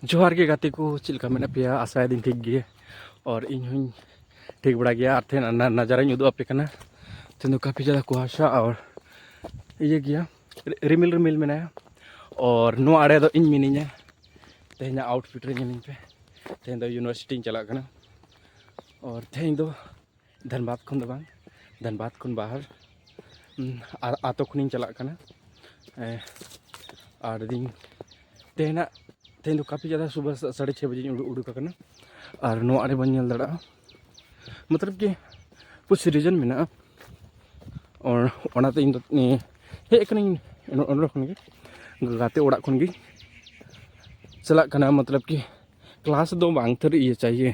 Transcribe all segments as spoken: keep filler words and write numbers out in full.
ᱡᱚᱦᱟᱨ ᱜᱮ ᱜᱟᱛᱮ ᱠᱚ, ᱪᱮᱫ ᱞᱮᱠᱟ ᱢᱮᱱᱟᱜ ᱯᱮᱭᱟ? ᱟᱥᱟᱭᱮᱫᱟᱹᱧ ᱴᱷᱤᱠ ᱜᱮ, ᱟᱨ ᱤᱧ ᱦᱚᱸᱧ ᱴᱷᱤᱠ ᱵᱟᱲᱟ ᱜᱮᱭᱟ᱾ ᱟᱨ ᱛᱮᱦᱮᱧ ᱱᱟ-, ᱱᱟᱡᱟᱨᱟᱧ ᱩᱫᱩᱜ ᱟᱯᱮ ᱠᱟᱱᱟ᱾ ᱛᱮᱦᱮᱧ ᱫᱚ ᱠᱟᱯᱷᱤ ᱡᱟᱫᱟ ᱠᱩᱦᱟᱥᱟ ᱟᱨ ᱤᱭᱟᱹ ᱜᱮᱭᱟ, ᱨᱤ-, ᱨᱤᱢᱤᱞ ᱨᱤᱢᱤᱞ ᱢᱮᱱᱟᱭᱟ᱾ ᱟᱨ ᱱᱚᱣᱟ ᱟᱲᱮ ᱫᱚ ᱤᱧ ᱢᱤᱱᱟᱹᱧᱟ᱾ ᱛᱮᱦᱮᱧᱟᱜ outfit ᱨᱮ ᱧᱮᱞᱤᱧ ᱯᱮ᱾ ᱛᱮᱦᱮᱧ ᱫᱚ university ᱤᱧ ᱪᱟᱞᱟᱜ ᱠᱟᱱᱟ᱾ ᱟᱨ ᱛᱮᱦᱮᱧ ᱫᱚ ᱫᱷᱟᱱᱵᱟᱫᱽ ᱠᱷᱚᱱ ᱫᱚ ᱵᱟᱝ, ᱫᱷᱟᱱᱵᱟᱫᱽ ᱠᱷᱚᱱ ᱵᱟᱦᱟᱨ, ᱩᱢ, ᱟᱨ ᱟᱛᱳ ᱠᱷᱚᱱᱤᱧ ᱪᱟᱞᱟᱜ ᱠᱟᱱᱟ᱾ ᱮ, ᱟᱨ ᱫᱤᱱ ᱛᱮᱦᱮᱧᱟᱜ, ᱛᱮᱦᱮᱧ ᱫᱚ ᱠᱟᱯᱷᱤ ᱡᱟᱫᱟ ᱥᱩᱵᱟᱦ ᱥᱟ-, ᱥᱟᱲᱮ ᱪᱷᱚᱭ ᱵᱟᱡᱮᱧ ᱩᱰᱩ-, ᱩᱰᱩᱠ ᱟᱠᱟᱱᱟ᱾ ᱟᱨ ᱱᱚᱣᱟ ᱟᱲᱮ ᱵᱚᱱ ᱧᱮᱞ ᱫᱟᱲᱮᱭᱟᱜᱼᱟ, ᱢᱚᱛᱞᱚᱵ ᱠᱤ ᱠᱩᱪ reason ᱢᱮᱱᱟᱜᱼᱟ᱾ ᱚᱱ-, ᱚᱱᱟᱛᱮ ᱤᱧ ᱫᱚ, ᱮ, ᱦᱮᱡ ᱟᱠᱟᱱᱟᱹᱧ ᱚᱱ-, ᱚᱸᱰᱮ ᱠᱷᱚᱱ ᱜᱮ, ᱜᱟᱛᱮ ᱚᱲᱟᱜ ᱠᱷᱚᱱ ᱜᱮ ᱪᱟᱞᱟᱜ ᱠᱟᱱᱟ, ᱢᱚᱛᱞᱚᱵ ᱠᱤ class ᱫᱚ ᱵᱟᱝ ᱛᱷᱟᱹᱨᱤ ᱤᱭᱟᱹ ᱪᱟᱦᱤᱭᱮ,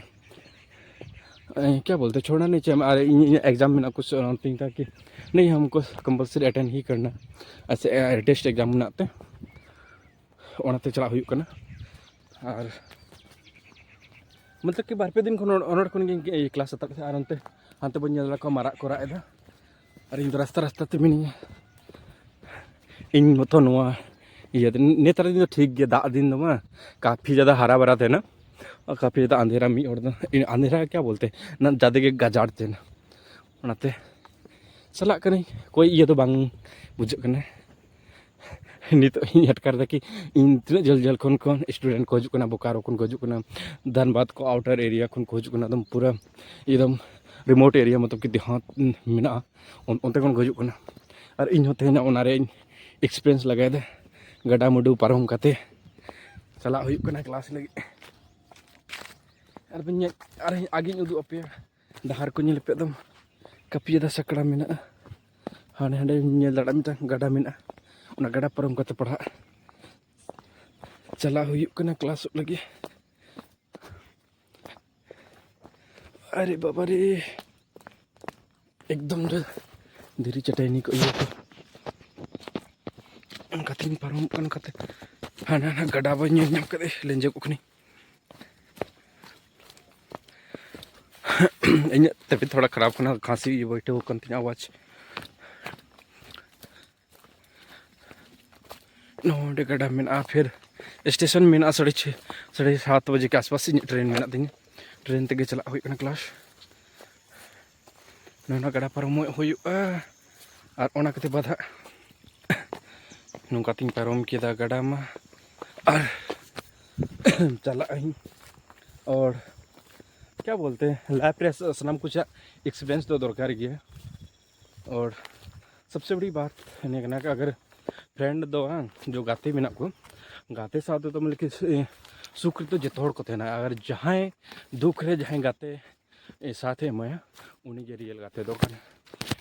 ᱮ, ᱠᱭᱟ ᱵᱚᱞᱛᱮ, ᱪᱷᱳᱲᱟ ᱱᱤᱪᱮ ᱟᱨ ᱤᱧ, ᱤᱧᱟᱹᱜ exam ᱢᱮᱱᱟᱜ ᱠᱩᱪ ᱚᱱᱟ ᱛᱤᱧ ᱛᱟᱠᱤ ᱱᱤᱭᱟᱹ ᱦᱟᱢᱠᱚ compulsory attend ᱦᱤ ᱠᱟᱨᱱᱟ, ᱟᱪᱪᱷᱟ, ᱮ, test exam ᱢᱮᱱᱟᱜ ᱛᱮ ᱚᱱᱟᱛᱮ ᱪᱟᱞᱟᱜ ᱦᱩᱭᱩᱜ ᱠᱟᱱᱟ᱾ ᱟᱨ ᱢᱚᱛᱞᱚᱵ ᱠᱤ ᱵᱟᱨ ᱯᱮ ᱫᱤᱱ ᱠᱷᱚᱱ ᱚᱱ-, ᱚᱱᱚᱲ ᱠᱷᱚᱱ ᱜᱮ ᱤᱧ class ᱦᱟᱛᱟᱲ ᱠᱮᱫᱟ᱾ ᱟᱨ ᱚᱱᱛᱮ, ᱦᱟᱱᱛᱮ ᱵᱚᱱ ᱧᱮᱞ ᱫᱟᱲᱮ ᱠᱚᱣᱟ ᱢᱟᱨᱟᱜ ᱠᱚ ᱨᱟᱜ ᱮᱫᱟ, ᱟᱨ ᱤᱧ ᱫᱚ ᱨᱟᱥᱛᱟ ᱨᱟᱥᱛᱟ ᱛᱮ ᱢᱤᱱᱟᱹᱧᱟ᱾ ᱤᱧ ᱢᱚᱛᱚ ᱱᱚᱣᱟ ᱤᱭᱟᱹ ᱫᱤᱱ, ᱱᱮᱛᱟᱨ ᱫᱤᱱ ᱫᱚ ᱴᱷᱤᱠ ᱜᱮᱭᱟ, ᱫᱟᱜ ᱫᱤᱱ ᱫᱚ ᱵᱟᱝ, ᱠᱟᱯᱷᱤ ᱡᱟᱫᱟ ᱦᱟᱨᱟ ᱵᱷᱟᱨᱟ ᱛᱟᱦᱮᱱᱟ, ᱟᱨ ᱠᱟᱯᱷᱤ ᱡᱟᱫᱟ ᱟᱸᱫᱷᱮᱨᱟ, ᱢᱤᱫ ᱦᱚᱲ ᱫᱚ ᱟᱸᱫᱷᱮᱨᱟ ᱠᱭᱟ ᱵᱚᱞᱛᱮ ᱱᱟ ᱡᱟᱫᱟ ᱜᱮ ᱜᱟᱡᱟᱲ ᱛᱟᱦᱮᱱᱟ᱾ ᱚᱱᱟᱛᱮ ᱪᱟᱞᱟᱜ ᱠᱟᱹᱱᱟᱹᱧ, ᱠᱚᱭ ᱤᱭᱟᱹ ᱫᱚ ᱵᱟᱝ ᱵᱩᱡᱷᱟᱹᱜ ᱠᱟᱱᱟ᱾ ᱱᱤᱛᱚᱜ ᱤᱧ ᱟᱴᱠᱟᱨ ᱮᱫᱟ ᱠᱤ ᱤᱧ ᱛᱤᱱᱟᱹᱜ ᱡᱷᱟᱹᱞ ᱡᱷᱟᱹᱞ ᱠᱷᱚᱱ, ᱠᱷᱚᱱ student ᱠᱚ ᱦᱤᱡᱩᱜ ᱠᱟᱱᱟ, ᱵᱳᱠᱟᱨᱳ ᱠᱷᱚᱱ ᱠᱚ ᱦᱤᱡᱩᱜ ᱠᱟᱱᱟ, ᱫᱷᱟᱱᱵᱟᱫᱽ ᱠᱚ outer area ᱠᱷᱚᱱ ᱠᱚ ᱦᱤᱡᱩᱜ ᱠᱟᱱᱟ, ᱮᱠᱫᱚᱢ ᱯᱩᱨᱟᱹ ᱮᱠᱫᱚᱢ remote area, ᱢᱚᱛᱞᱚᱵ ᱠᱤ ᱫᱮᱦᱟᱛ ᱢᱮᱱᱟᱜᱼᱟ, ᱚᱱ-, ᱚᱱᱛᱮ ᱠᱷᱚᱱ ᱠᱚ ᱦᱤᱡᱩᱜ ᱠᱟᱱᱟ᱾ ᱟᱨ ᱤᱧ ᱦᱚᱸ ᱛᱮᱦᱮᱧ ᱚᱱᱟ ᱨᱮᱧ experience ᱞᱟᱜᱟᱭᱮᱫᱟ, ᱜᱟᱰᱟ ᱢᱩᱰᱩ ᱯᱟᱨᱚᱢ ᱠᱟᱛᱮ ᱪᱟᱞᱟᱜ ᱦᱩᱭᱩᱜ ᱠᱟᱱᱟ class ᱞᱟᱹᱜᱤᱫ᱾ ᱟᱨ ᱵᱟᱹᱧ ᱧᱮᱞ, ᱟᱨ ᱟᱜᱮᱧ ᱩᱫᱩᱜ ᱟᱯᱮᱭᱟ, ᱰᱟᱦᱟᱨ ᱠᱚ ᱧᱮᱞ ᱯᱮ ᱮᱠᱫᱚᱢ ᱠᱟᱹᱯᱤᱭᱟᱫᱟ ᱥᱟᱠᱲᱟ ᱢᱮᱱᱟᱜᱼᱟ᱾ ᱦᱟᱸᱰᱮ ᱦᱟᱸᱰᱮ ᱧᱮᱞ ᱫᱟᱲᱮᱭᱟᱜ ᱢᱤᱫᱴᱟᱝ ᱜᱟᱰᱟ ᱢᱮᱱᱟᱜᱼᱟ, ᱚᱱᱟ ᱜᱟᱰᱟ ᱯᱟᱨᱚᱢ ᱠᱟᱛᱮ ᱯᱟᱲᱦᱟᱜ ᱪᱟᱞᱟᱜ ᱦᱩᱭᱩᱜ ᱠᱟᱱᱟ class ᱞᱟᱹᱜᱤᱫ᱾ ᱟᱨᱮ ᱵᱟᱵᱟ ᱨᱮ, ᱮᱠᱫᱚᱢ ᱨᱮ ᱫᱷᱤᱨᱤ ᱪᱟᱹᱴᱟᱹᱱᱤ ᱠᱚ ᱤᱭᱟᱹ ᱠᱚ᱾ ᱚᱱᱠᱟᱛᱤᱧ ᱯᱟᱨᱚᱢᱚᱜ ᱠᱟᱱᱟ, ᱚᱱᱠᱟᱛᱮ ᱦᱟᱱᱟ ᱦᱟᱱᱟ ᱜᱟᱰᱟ ᱵᱟᱹᱧ ᱧᱮᱞ ᱧᱟᱢ ᱠᱟᱫᱟ, ᱞᱮᱸᱡᱮᱫᱚᱜ ᱠᱟᱹᱱᱟᱹᱧ᱾ ᱤᱧᱟᱹᱜ ᱛᱟᱵᱤᱭᱚᱛ ᱛᱷᱚᱲᱟ ᱠᱷᱟᱨᱟᱯ ᱠᱟᱱᱟ, ᱠᱷᱟᱸᱥᱤ ᱤᱭᱟᱹ ᱵᱟᱹᱭᱴᱷᱟᱹᱣ ᱠᱟᱱ ᱛᱤᱧᱟᱹ ᱟᱣᱟᱡᱽ᱾ ᱱᱚᱰᱮ ᱜᱟᱰᱟ ᱢᱮᱱᱟᱜᱼᱟ, ᱯᱷᱤᱨ ᱥᱴᱮᱥᱚᱱ ᱢᱮᱱᱟᱜᱼᱟ ᱥᱟᱲᱮ ᱪᱷᱚᱭ, ᱥᱟᱲᱮ ᱥᱟᱛ ᱵᱟᱡᱮ ᱠᱮ ᱟᱥᱯᱟᱥ ᱤᱧᱟᱹᱜ ᱴᱨᱮᱱ ᱢᱮᱱᱟᱜ ᱛᱤᱧᱟᱹ᱾ ᱴᱨᱮᱱ ᱛᱮᱜᱮ ᱪᱟᱞᱟᱜ ᱦᱩᱭᱩᱜ ᱠᱟᱱᱟ ᱠᱞᱟᱥ᱾ ᱱᱚᱣᱟ ᱜᱟᱰᱟ ᱯᱟᱨᱚᱢᱚᱜ ᱦᱩᱭᱩᱜᱼᱟ᱾ ᱟᱨ ᱚᱱᱟ ᱠᱟᱛᱮ ᱵᱟᱫ ᱦᱟᱸᱜ ᱱᱚᱝᱠᱟ ᱛᱤᱧ ᱯᱟᱨᱚᱢ ᱠᱮᱫᱟ ᱜᱟᱰᱟ ᱢᱟ᱾ ᱟᱨ ᱪᱟᱞᱟᱜ ᱟᱹᱧ᱾ ᱟᱨ ᱠᱭᱟ ᱵᱚᱞᱛᱮ ᱞᱟᱭᱤᱯᱷ ᱨᱮ ᱥᱟᱱᱟᱢ ᱠᱩᱪᱟᱜ ᱮᱠᱥᱯᱤᱨᱤᱭᱮᱱᱥ ᱫᱚ ᱫᱚᱨᱠᱟᱨ ᱜᱮᱭᱟ᱾ ᱟᱨ ᱥᱚᱵᱥᱮ ᱵᱟᱲᱤ ᱵᱟᱛ ᱱᱤᱭᱟᱹ ᱠᱟᱱᱟ ᱠᱤ ᱟᱜᱟᱨ ᱯᱷᱨᱮᱱᱰ ᱫᱚ ᱵᱟᱝ, ᱡᱚ ᱜᱟᱛᱮ ᱢᱮᱱᱟᱜ ᱠᱚ, ᱜᱟᱛᱮ ᱥᱟᱶᱛᱮ ᱫᱚ ᱢᱟᱱᱮ ᱠᱤ ᱥᱩᱠ ᱨᱮᱫᱚ ᱡᱚᱛᱚ ᱦᱚᱲ ᱠᱚ ᱛᱟᱦᱮᱱᱟ᱾ ᱟᱨ ᱡᱟᱦᱟᱸᱭ ᱫᱩᱠ ᱨᱮ ᱡᱟᱦᱟᱸᱭ ᱜᱟᱛᱮ ᱥᱟᱛᱷ ᱮ ᱮᱢᱟᱭᱟ, ᱩᱱᱤ ᱜᱮ ᱨᱤᱭᱮᱞ ᱜᱟᱛᱮ ᱫᱚ ᱠᱟᱱᱟ᱾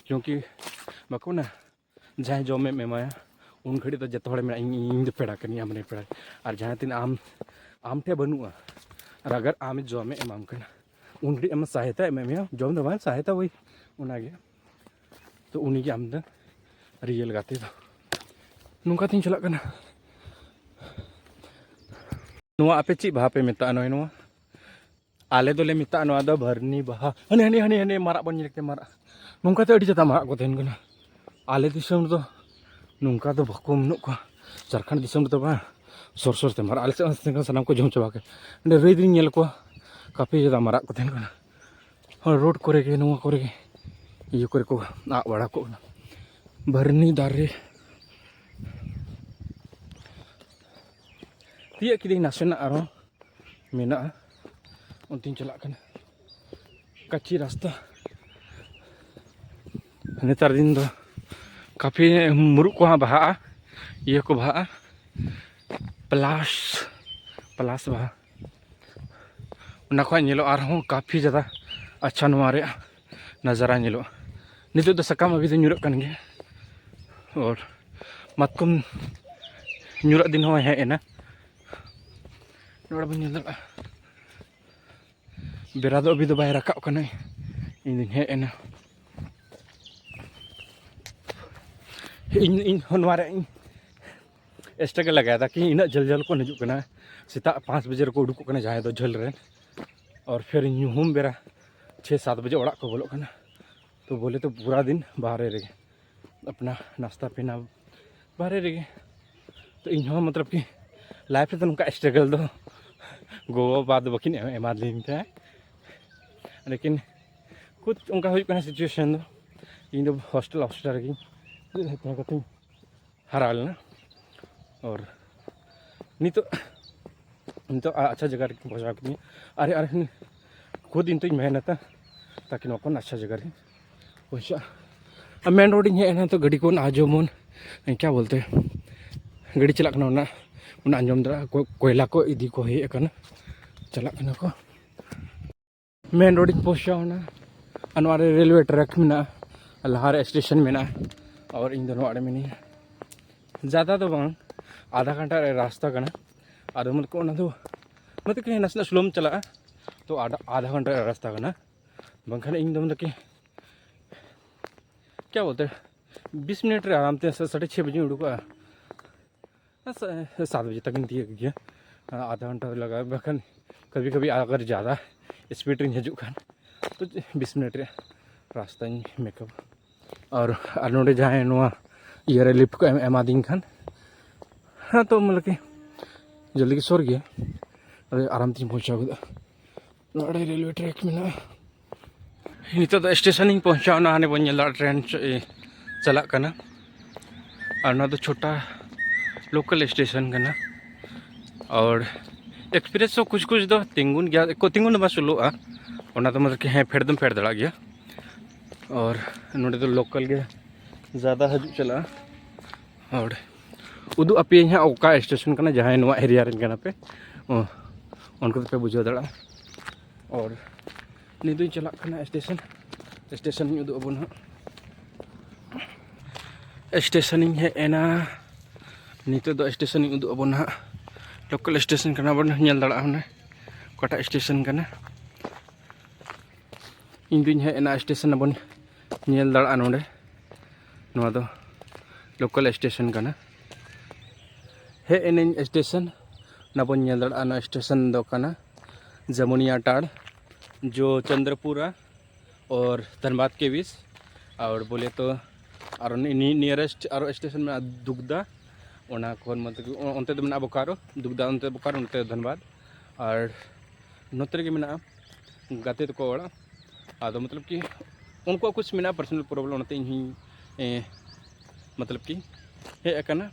ᱠᱤᱭᱩᱸᱠᱤ ᱵᱟᱠᱚ ᱢᱮᱱᱟ, ᱡᱟᱦᱟᱸᱭ ᱡᱚᱢᱮᱢ ᱮᱢᱟᱭᱟ, ᱩᱱ ᱜᱷᱟᱹᱲᱤᱡ ᱫᱚ ᱡᱚᱛᱚ ᱦᱚᱲᱮ ᱢᱮᱱᱟ, "ᱤᱧ, ᱤᱧ ᱫᱚ ᱯᱮᱲᱟ ᱠᱟᱹᱱᱟᱹᱧ, ᱟᱢ ᱨᱮᱱ ᱯᱮᱲᱟ᱾" ᱟᱨ ᱡᱟᱦᱟᱸ ᱛᱤᱱ ᱟᱢ, ᱟᱢ ᱴᱷᱮᱱ ᱵᱟᱹᱱᱩᱜᱼᱟ, ᱟᱨ ᱟᱜᱟᱨ ᱟᱢᱮ ᱡᱚᱢᱮ ᱮᱢᱟᱢ ᱠᱟᱱᱟ, ᱩᱱ ᱜᱷᱟᱹᱲᱤᱡ ᱟᱢ ᱥᱟᱦᱟᱭᱛᱟ ᱮᱢᱟᱭᱟ, ᱡᱚᱢ ᱫᱚ ᱵᱟᱝ, ᱥᱟᱦᱟᱭᱛᱟ ᱳᱭ ᱚᱱᱟᱜᱮ᱾ ᱛᱚ ᱩᱱᱤᱜᱮ ᱟᱢ ᱫᱚ ᱨᱤᱭᱮᱞ ᱜᱟᱛᱮ ᱫᱚ᱾ ᱱᱚᱝᱠᱟ ᱛᱤᱧ ᱪᱟᱞᱟᱜ ᱠᱟᱱᱟ᱾ ᱱᱚᱣᱟ ᱟᱯᱮ ᱪᱮᱫ ᱵᱟᱦᱟ ᱯᱮ ᱢᱮᱛᱟᱜᱼᱟ? ᱱᱚᱜᱼᱚᱭ ᱱᱚᱣᱟ ᱟᱞᱮ ᱫᱚᱞᱮ ᱢᱮᱛᱟᱜᱼᱟ ᱱᱚᱣᱟ ᱫᱚ ᱵᱷᱟᱨᱱᱤ ᱵᱟᱦᱟ᱾ ᱦᱟᱱᱮ, ᱦᱟᱱᱮ, ᱦᱟᱱᱮ, ᱦᱟᱱᱮ ᱢᱟᱨᱟᱜ ᱵᱚᱱ ᱧᱮᱞ ᱠᱮᱫ, ᱢᱟᱨᱟᱜ᱾ ᱱᱚᱝᱠᱟ ᱛᱮ ᱟᱹᱰᱤ ᱡᱟᱫᱟ ᱢᱟᱨᱟᱜ ᱠᱚ ᱛᱟᱦᱮᱱ ᱠᱟᱱᱟ᱾ ᱟᱞᱮ ᱫᱤᱥᱚᱢ ᱨᱮᱫᱚ ᱱᱚᱝᱠᱟ ᱫᱚ ᱵᱟᱠᱚ ᱚᱢᱚᱱᱚᱜ ᱠᱚᱣᱟ᱾ ᱡᱷᱟᱲᱠᱷᱚᱸᱰ ᱫᱤᱥᱚᱢ ᱨᱮᱫᱚ ᱵᱟᱝ, ᱥᱚᱨ ᱥᱚᱨ ᱛᱮ ᱢᱟᱨᱟᱜ᱾ ᱟᱞᱮ ᱥᱮᱫ ᱦᱚᱸ ᱥᱟᱱᱟᱢ ᱠᱚ ᱡᱚᱢ ᱪᱟᱵᱟ ᱠᱮᱫ᱾ ᱚᱸᱰᱮ ᱨᱟᱹᱭ ᱫᱚᱧ ᱧᱮᱞ ᱠᱚᱣᱟ, ᱠᱟᱯᱷᱤ ᱡᱟᱫᱟ ᱢᱟᱨᱟᱜ ᱠᱚ ᱛᱟᱦᱮᱱ ᱠᱟᱱᱟ᱾ ᱦᱚᱸ, ᱨᱳᱰ ᱠᱚᱨᱮ ᱜᱮ, ᱱᱚᱣᱟ ᱠᱚᱨᱮ ᱜᱮ, ᱤᱭᱟᱹ ᱠᱚᱨᱮ ᱠᱚ ᱟᱵ ᱵᱟᱲᱟ ᱠᱚᱜ ᱠᱟᱱᱟ᱾ ᱵᱷᱟᱨᱱᱤ ᱫᱟᱨᱮ ᱛᱤᱭᱟᱹᱜ ᱠᱤᱫᱟᱹᱧ ᱱᱟᱥᱮᱱᱟᱜ, ᱟᱨᱦᱚᱸ ᱢᱮᱱᱟᱜᱼᱟ, ᱚᱱᱛᱮᱧ ᱪᱟᱞᱟᱜ ᱠᱟᱱᱟ᱾ ᱠᱟᱹᱪᱤ ᱨᱟᱥᱛᱟ᱾ ᱱᱮᱛᱟᱨ ᱫᱤᱱ ᱫᱚ ᱠᱟᱯᱷᱤ ᱢᱩᱨᱩᱫ ᱠᱚᱦᱚᱸ ᱵᱟᱦᱟᱜᱼᱟ, ᱤᱭᱟᱹ ᱠᱚ ᱵᱟᱦᱟᱜᱼᱟ, ᱯᱞᱟᱥ, ᱯᱞᱟᱥ ᱵᱟᱦᱟ᱾ ᱚᱱᱟ ᱠᱷᱚᱱ ᱧᱮᱞᱚᱜᱼᱟ ᱟᱨᱦᱚᱸ ᱠᱟᱯᱷᱤ ᱡᱟᱫᱟ ᱟᱪᱪᱷᱟ ᱱᱚᱣᱟ ᱨᱮᱭᱟᱜ ᱱᱟᱡᱟᱨᱟ ᱧᱮᱞᱚᱜᱼᱟ᱾ ᱱᱤᱛᱚᱜ ᱫᱚ ᱥᱟᱠᱟᱢ ᱟᱹᱵᱤ ᱫᱚ ᱧᱩᱨᱚᱜ ᱠᱟᱱ ᱜᱮᱭᱟ᱾ ᱟᱨ ᱢᱟᱛᱠᱚᱢ ᱧᱩᱨᱟᱜ ᱫᱤᱱ ᱦᱚᱸ ᱦᱮᱡ ᱮᱱᱟ᱾ ᱱᱚᱰᱮ ᱵᱚᱱ ᱧᱮᱞ ᱫᱟᱲᱮᱭᱟᱜᱼᱟ, ᱵᱮᱲᱟ ᱫᱚ ᱟᱹᱵᱤ ᱫᱚ ᱵᱟᱭ ᱨᱟᱠᱟᱵ ᱠᱟᱱᱟ᱾ ᱤᱧ ᱫᱩᱧ ᱦᱮᱡ ᱮᱱᱟ᱾ ᱤᱧ, ᱤᱧ ᱦᱚᱸ ᱱᱚᱣᱟ ᱨᱮ ᱤᱧ struggle ᱞᱟᱜᱟᱭᱮᱫᱟ ᱠᱤ ᱤᱱᱟᱹᱜ ᱡᱷᱟᱹᱞ ᱡᱷᱟᱹᱞ ᱠᱷᱚᱱ ᱦᱤᱡᱩᱜ ᱠᱟᱱᱟ, ᱥᱮᱛᱟᱜ ᱯᱟᱸᱪ ᱵᱟᱡᱮ ᱨᱮᱠᱚ ᱩᱰᱩᱠᱚᱜ ᱠᱟᱱᱟ ᱡᱟᱦᱟᱸᱭ ᱫᱚ ᱡᱷᱟᱹᱞ ᱨᱮᱱ, ᱟᱨ ᱯᱷᱤᱨ ᱧᱩᱦᱩᱢ ᱵᱮᱲᱟ ᱪᱷᱮ ᱥᱟᱛ ᱵᱟᱡᱮ ᱚᱲᱟᱜ ᱠᱚ ᱵᱚᱞᱚᱜ ᱠᱟᱱᱟ᱾ ᱛᱚ ᱵᱚᱞᱮ ᱛᱚ ᱯᱩᱨᱟ ᱫᱤᱱ ᱵᱟᱦᱨᱮ ᱨᱮᱜᱮ, ᱟᱯᱱᱟ ᱱᱟᱥᱛᱟ ᱯᱤᱱᱟ ᱵᱟᱦᱨᱮ ᱨᱮᱜᱮ᱾ ᱛᱚ ᱤᱧ ᱦᱚᱸ ᱢᱚᱛᱞᱚᱵ ᱠᱤ ᱞᱟᱭᱤᱯᱷ ᱨᱮᱫᱚ ᱱᱚᱝᱠᱟ ᱥᱴᱨᱟᱜᱚᱞ ᱫᱚ ᱜᱚᱜᱚ ᱵᱟᱵᱟ ᱫᱚ ᱵᱟᱹᱠᱤᱱ ᱮᱢ- ᱮᱢᱟᱫᱤᱧ ᱛᱟᱦᱮᱸᱫ᱾ ᱞᱮᱠᱤᱱ ᱠᱷᱩᱫ ᱚᱱᱠᱟ ᱦᱩᱭᱩᱜ ᱠᱟᱱᱟ ᱥᱤᱪᱩᱭᱮᱥᱚᱱ ᱫᱚ, ᱤᱧ ᱫᱚ ᱦᱳᱥᱴᱮᱞ ᱦᱳᱥᱴᱮᱞ ᱨᱮᱜᱮᱧ ᱛᱟᱦᱮᱸ ᱠᱟᱛᱮᱧ ᱦᱟᱨᱟ ᱞᱮᱱᱟ᱾ ᱟᱨ ᱱᱤᱛᱚᱜ ᱱᱤᱛᱚᱜ ᱟᱪᱪᱷᱟ ᱡᱟᱭᱜᱟ ᱨᱮᱠᱤᱱ ᱯᱳᱪᱷᱟᱣ ᱠᱤᱫᱤᱧᱟ᱾ ᱟᱨᱮ ᱟᱨᱮ ᱠᱷᱩᱫ ᱤᱧ ᱛᱚᱧ ᱢᱮᱦᱱᱚᱛᱟ ᱛᱟᱠᱤ ᱱᱚᱣᱟ ᱠᱷᱚᱱ ᱟᱪᱪᱷᱟ ᱡᱟᱭᱜᱟ ᱨᱮ ᱯᱳᱪᱷᱟᱜ᱾ ᱟᱨ ᱢᱮᱱ ᱨᱳᱰ ᱤᱧ ᱦᱮᱡ ᱮᱱᱟ, ᱛᱚ ᱜᱟᱹᱰᱤ ᱠᱚ ᱟᱸᱡᱚᱢᱚᱱ ᱠᱭᱟ ᱵᱚᱞᱛᱮ ᱜᱟᱹᱰᱤ ᱪᱟᱞᱟᱜ ᱠᱟᱱᱟ, ᱚᱱᱟ ᱚᱱᱟ ᱟᱸᱡᱚᱢ ᱫᱟᱲᱮᱭᱟᱜᱼᱟ᱾ ᱠᱚ- ᱠᱚᱭᱞᱟ ᱠᱚ ᱤᱫᱤ ᱠᱚ ᱦᱮᱡ ᱟᱠᱟᱱᱟ, ᱪᱟᱞᱟᱜ ᱠᱟᱱᱟ ᱠᱚ᱾ ᱢᱮᱱ ᱨᱳᱰ ᱤᱧ ᱯᱳᱪᱷᱟᱣ ᱮᱱᱟ᱾ ᱟᱨ ᱱᱚᱣᱟ ᱨᱮ ᱨᱮᱞᱣᱮ ᱴᱨᱮᱠ ᱢᱮᱱᱟᱜᱼᱟ, ᱟᱨ ᱞᱟᱦᱟ ᱨᱮ ᱥᱴᱮᱥᱚᱱ ᱢᱮᱱᱟᱜᱼᱟ᱾ ᱟᱨ ᱤᱧ ᱫᱚ ᱱᱚᱣᱟ ᱨᱮ ᱢᱤᱱᱟᱹᱧᱟ᱾ ᱡᱟᱫᱟ ᱫᱚ ᱵᱟᱝ, ᱟᱫᱷᱟ ᱜᱷᱚᱱᱴᱟ ᱨᱮ ᱨᱟᱥᱛᱟ ᱠᱟᱱᱟ᱾ ᱟᱫᱚ ᱢᱚᱛᱞᱚᱵ ᱚᱱᱟ ᱫᱚ ᱱᱚᱛᱮ ᱠᱷᱚᱱ ᱱᱟᱥᱮᱱᱟᱜ ᱥᱞᱳᱢ ᱪᱟᱞᱟᱜᱼᱟ, ᱛᱚ ᱟᱫᱷᱟ ᱟᱫᱷᱟ ᱜᱷᱚᱱᱴᱟ ᱨᱮ ᱨᱟᱥᱛᱟ ᱠᱟᱱᱟ᱾ ᱵᱟᱝᱠᱷᱟᱱ ᱤᱧ ᱫᱚ ᱢᱚᱛᱞᱚᱵ ᱠᱤ ᱠᱭᱟ ᱵᱚᱞᱛᱮ ᱵᱤᱥ ᱢᱤᱱᱤᱴ ᱨᱮ ᱟᱨᱟᱢ ᱛᱮ ᱥᱟᱲᱮ ᱪᱷᱮ ᱵᱟᱡᱮᱧ ᱩᱰᱩᱠᱚᱜᱼᱟ᱾ ᱥᱟ- ᱥᱟᱛ ᱵᱟᱡᱮ ᱛᱟᱠᱤᱧ ᱛᱤᱭᱟᱹᱜ ᱜᱮᱭᱟ᱾ ᱟᱫᱷᱟ ᱜᱷᱚᱱᱴᱟ ᱞᱟᱜᱟᱜᱼᱟ, ᱵᱟᱠᱷᱟᱱ ᱠᱟᱵᱷᱤ ᱠᱟᱵᱷᱤ ᱟᱜᱟᱨ ᱡᱟᱫᱟ ᱥᱯᱤᱰ ᱨᱤᱧ ᱦᱤᱡᱩᱜ ᱠᱷᱟᱱ ᱛᱚ ᱵᱤᱥ ᱢᱤᱱᱤᱴ ᱨᱮᱭᱟᱜ ᱨᱟᱥᱛᱟᱧ ᱢᱮᱠᱟᱯ᱾ ᱟᱨ ᱟᱨ ᱱᱚᱰᱮ ᱡᱟᱦᱟᱸᱭ ᱱᱚᱣᱟ ᱤᱭᱟᱹ ᱨᱮ ᱞᱤᱯᱷᱴ ᱠᱚ ᱮᱢ ᱮᱢᱟᱫᱤᱧ ᱠᱷᱟᱱ, ᱦᱮᱸ, ᱛᱚ ᱢᱚᱛᱞᱚᱵ ᱠᱤ ᱡᱚᱞᱫᱤ ᱜᱮ ᱥᱩᱨ ᱜᱮᱭᱟ, ᱟᱫᱚ ᱟᱨᱟᱢ ᱛᱮᱧ ᱯᱳᱪᱷᱟᱣ ᱜᱚᱫᱚᱜᱼᱟ᱾ ᱱᱚᱰᱮ ᱨᱮᱞᱣᱮ ᱴᱨᱮᱠ ᱢᱮᱱᱟᱜᱼᱟ᱾ ᱱᱤᱛᱚᱜ ᱫᱚ ᱥᱴᱮᱥᱚᱱ ᱤᱧ ᱯᱳᱪᱷᱟᱣ ᱮᱱᱟ, ᱦᱟᱱᱮ ᱵᱚᱱ ᱧᱮᱞ ᱫᱟᱲᱮᱭᱟᱜ ᱴᱨᱮᱱ ᱪᱚ- ᱤ- ᱪᱟᱞᱟᱜ ᱠᱟᱱᱟ᱾ ᱟᱨ ᱱᱚᱣᱟ ᱫᱚ ᱪᱷᱳᱴᱟ ᱞᱳᱠᱟᱞ ᱥᱴᱮᱥᱚᱱ ᱠᱟᱱᱟ᱾ ᱟᱨ ᱮᱠᱥᱯᱨᱮᱥ ᱦᱚᱸ ᱠᱩᱪ ᱠᱩᱪ ᱫᱚ ᱛᱤᱸᱜᱩᱱ ᱜᱮᱭᱟ, ᱠᱚ ᱛᱤᱸᱜᱩᱱ ᱫᱚ ᱵᱟᱝ ᱥᱞᱳᱜᱼᱟ, ᱚᱱᱟ ᱫᱚ ᱢᱚᱛᱞᱚᱵ ᱠᱤ ᱦᱮᱸ ᱯᱷᱮᱰ ᱫᱚᱢ ᱯᱷᱮᱰ ᱫᱟᱲᱮᱭᱟᱜ ᱜᱮᱭᱟ᱾ ᱟᱨ ᱱᱚᱰᱮ ᱫᱚ ᱞᱳᱠᱟᱞ ᱜᱮ ᱡᱟᱫᱟ ᱦᱤᱡᱩᱜ ᱪᱟᱞᱟᱜᱼᱟ᱾ ᱟᱨ ᱩᱫᱩᱜ ᱟᱯᱮᱭᱟᱹᱧ ᱦᱟᱸᱜ ᱚᱠᱟ ᱥᱴᱮᱥᱚᱱ ᱠᱟᱱᱟ, ᱡᱟᱦᱟᱸᱭ ᱱᱚᱣᱟ ᱮᱨᱤᱭᱟ ᱨᱮᱱ ᱠᱟᱱᱟ ᱯᱮ, ᱚ, ᱩᱱᱠᱩ ᱫᱚᱯᱮ ᱵᱩᱡᱷᱟᱹᱣ ᱫᱟᱲᱮᱭᱟᱜᱼᱟ᱾ ᱟᱨ ᱱᱤᱛ ᱫᱚᱧ ᱪᱟᱞᱟᱜ ᱠᱟᱱᱟ ᱥᱴᱮᱥᱚᱱ, ᱥᱴᱮᱥᱚᱱ ᱤᱧ ᱩᱫᱩᱜ ᱟᱵᱚᱱᱟ ᱦᱟᱸᱜ᱾ ᱥᱴᱮᱥᱚᱱ ᱤᱧ ᱦᱮᱡ ᱮᱱᱟ, ᱱᱤᱛᱚᱜ ᱫᱚ ᱥᱴᱮᱥᱚᱱ ᱤᱧ ᱩᱫᱩᱜ ᱟᱵᱚᱱᱟ ᱦᱟᱸᱜ᱾ ᱞᱳᱠᱟᱞ ᱥᱴᱮᱥᱚᱱ ᱠᱟᱱᱟ, ᱵᱚᱱ ᱧᱮᱞ ᱫᱟᱲᱮᱭᱟᱜᱼᱟ ᱦᱩᱱᱟᱹᱝ ᱚᱠᱟᱴᱟᱜ ᱥᱴᱮᱥᱚᱱ ᱠᱟᱱᱟ᱾ ᱤᱧ ᱫᱩᱧ ᱦᱮᱡ ᱮᱱᱟ ᱥᱴᱮᱥᱚᱱ, ᱵᱚᱱ ᱧᱮᱞ ᱫᱟᱲᱮᱭᱟᱜᱼᱟ ᱱᱚᱰᱮ, ᱱᱚᱣᱟ ᱫᱚ ᱞᱳᱠᱟᱞ ᱥᱴᱮᱥᱚᱱ ᱠᱟᱱᱟ᱾ ᱦᱮᱡ ᱮᱱᱟᱹᱧ ᱥᱴᱮᱥᱚᱱ, ᱚᱱᱟ ᱵᱚᱱ ᱧᱮᱞ ᱫᱟᱲᱮᱭᱟᱜᱼᱟ᱾ ᱱᱚᱣᱟ ᱥᱴᱮᱥᱚᱱ ᱫᱚ ᱠᱟᱱᱟ ᱡᱟᱢᱩᱱᱤᱭᱟ ᱴᱟᱲ, ᱡᱚ ᱪᱚᱱᱫᱨᱚᱯᱩᱨᱟ ᱚᱨ ᱫᱷᱟᱱᱵᱟᱫᱽ ᱠᱮ ᱵᱤᱪ᱾ ᱟᱨ ᱵᱚᱞᱮ ᱛᱚ ᱟᱨ ᱱᱤᱭᱟᱨᱮᱥᱴ ᱟᱨᱚ ᱥᱴᱮᱥᱚᱱ ᱢᱮᱱᱟᱜᱼᱟ ᱫᱩᱜᱽᱫᱟ, ᱚᱱᱟ ᱠᱷᱚᱱ ᱢᱚᱛᱞᱚᱵ ᱠᱤ ᱚ-, ᱚᱱᱛᱮ ᱫᱚ ᱢᱮᱱᱟᱜᱼᱟ ᱵᱳᱠᱟᱨᱳ, ᱫᱩᱵᱽᱫᱟ ᱚᱱᱛᱮ ᱵᱳᱠᱟᱨᱳ, ᱱᱚᱛᱮ ᱫᱷᱟᱱᱵᱟᱫᱽ᱾ ᱟᱨ ᱱᱚᱛᱮ ᱨᱮᱜᱮ ᱢᱮᱱᱟᱜᱼᱟ ᱜᱟᱛᱮ ᱛᱟᱠᱚ ᱚᱲᱟᱜ᱾ ᱟᱫᱚ ᱢᱚᱛᱞᱚᱵ ᱠᱤ ᱩᱱᱠᱩᱣᱟᱜ ᱠᱩᱪ ᱢᱮᱱᱟᱜᱼᱟ personal problem, ᱚᱱᱟᱛᱮ ᱤᱧ ᱦᱚᱸᱧ, ᱮ, ᱢᱚᱛᱞᱚᱵ ᱠᱤ ᱦᱮᱡ ᱟᱠᱟᱱᱟ᱾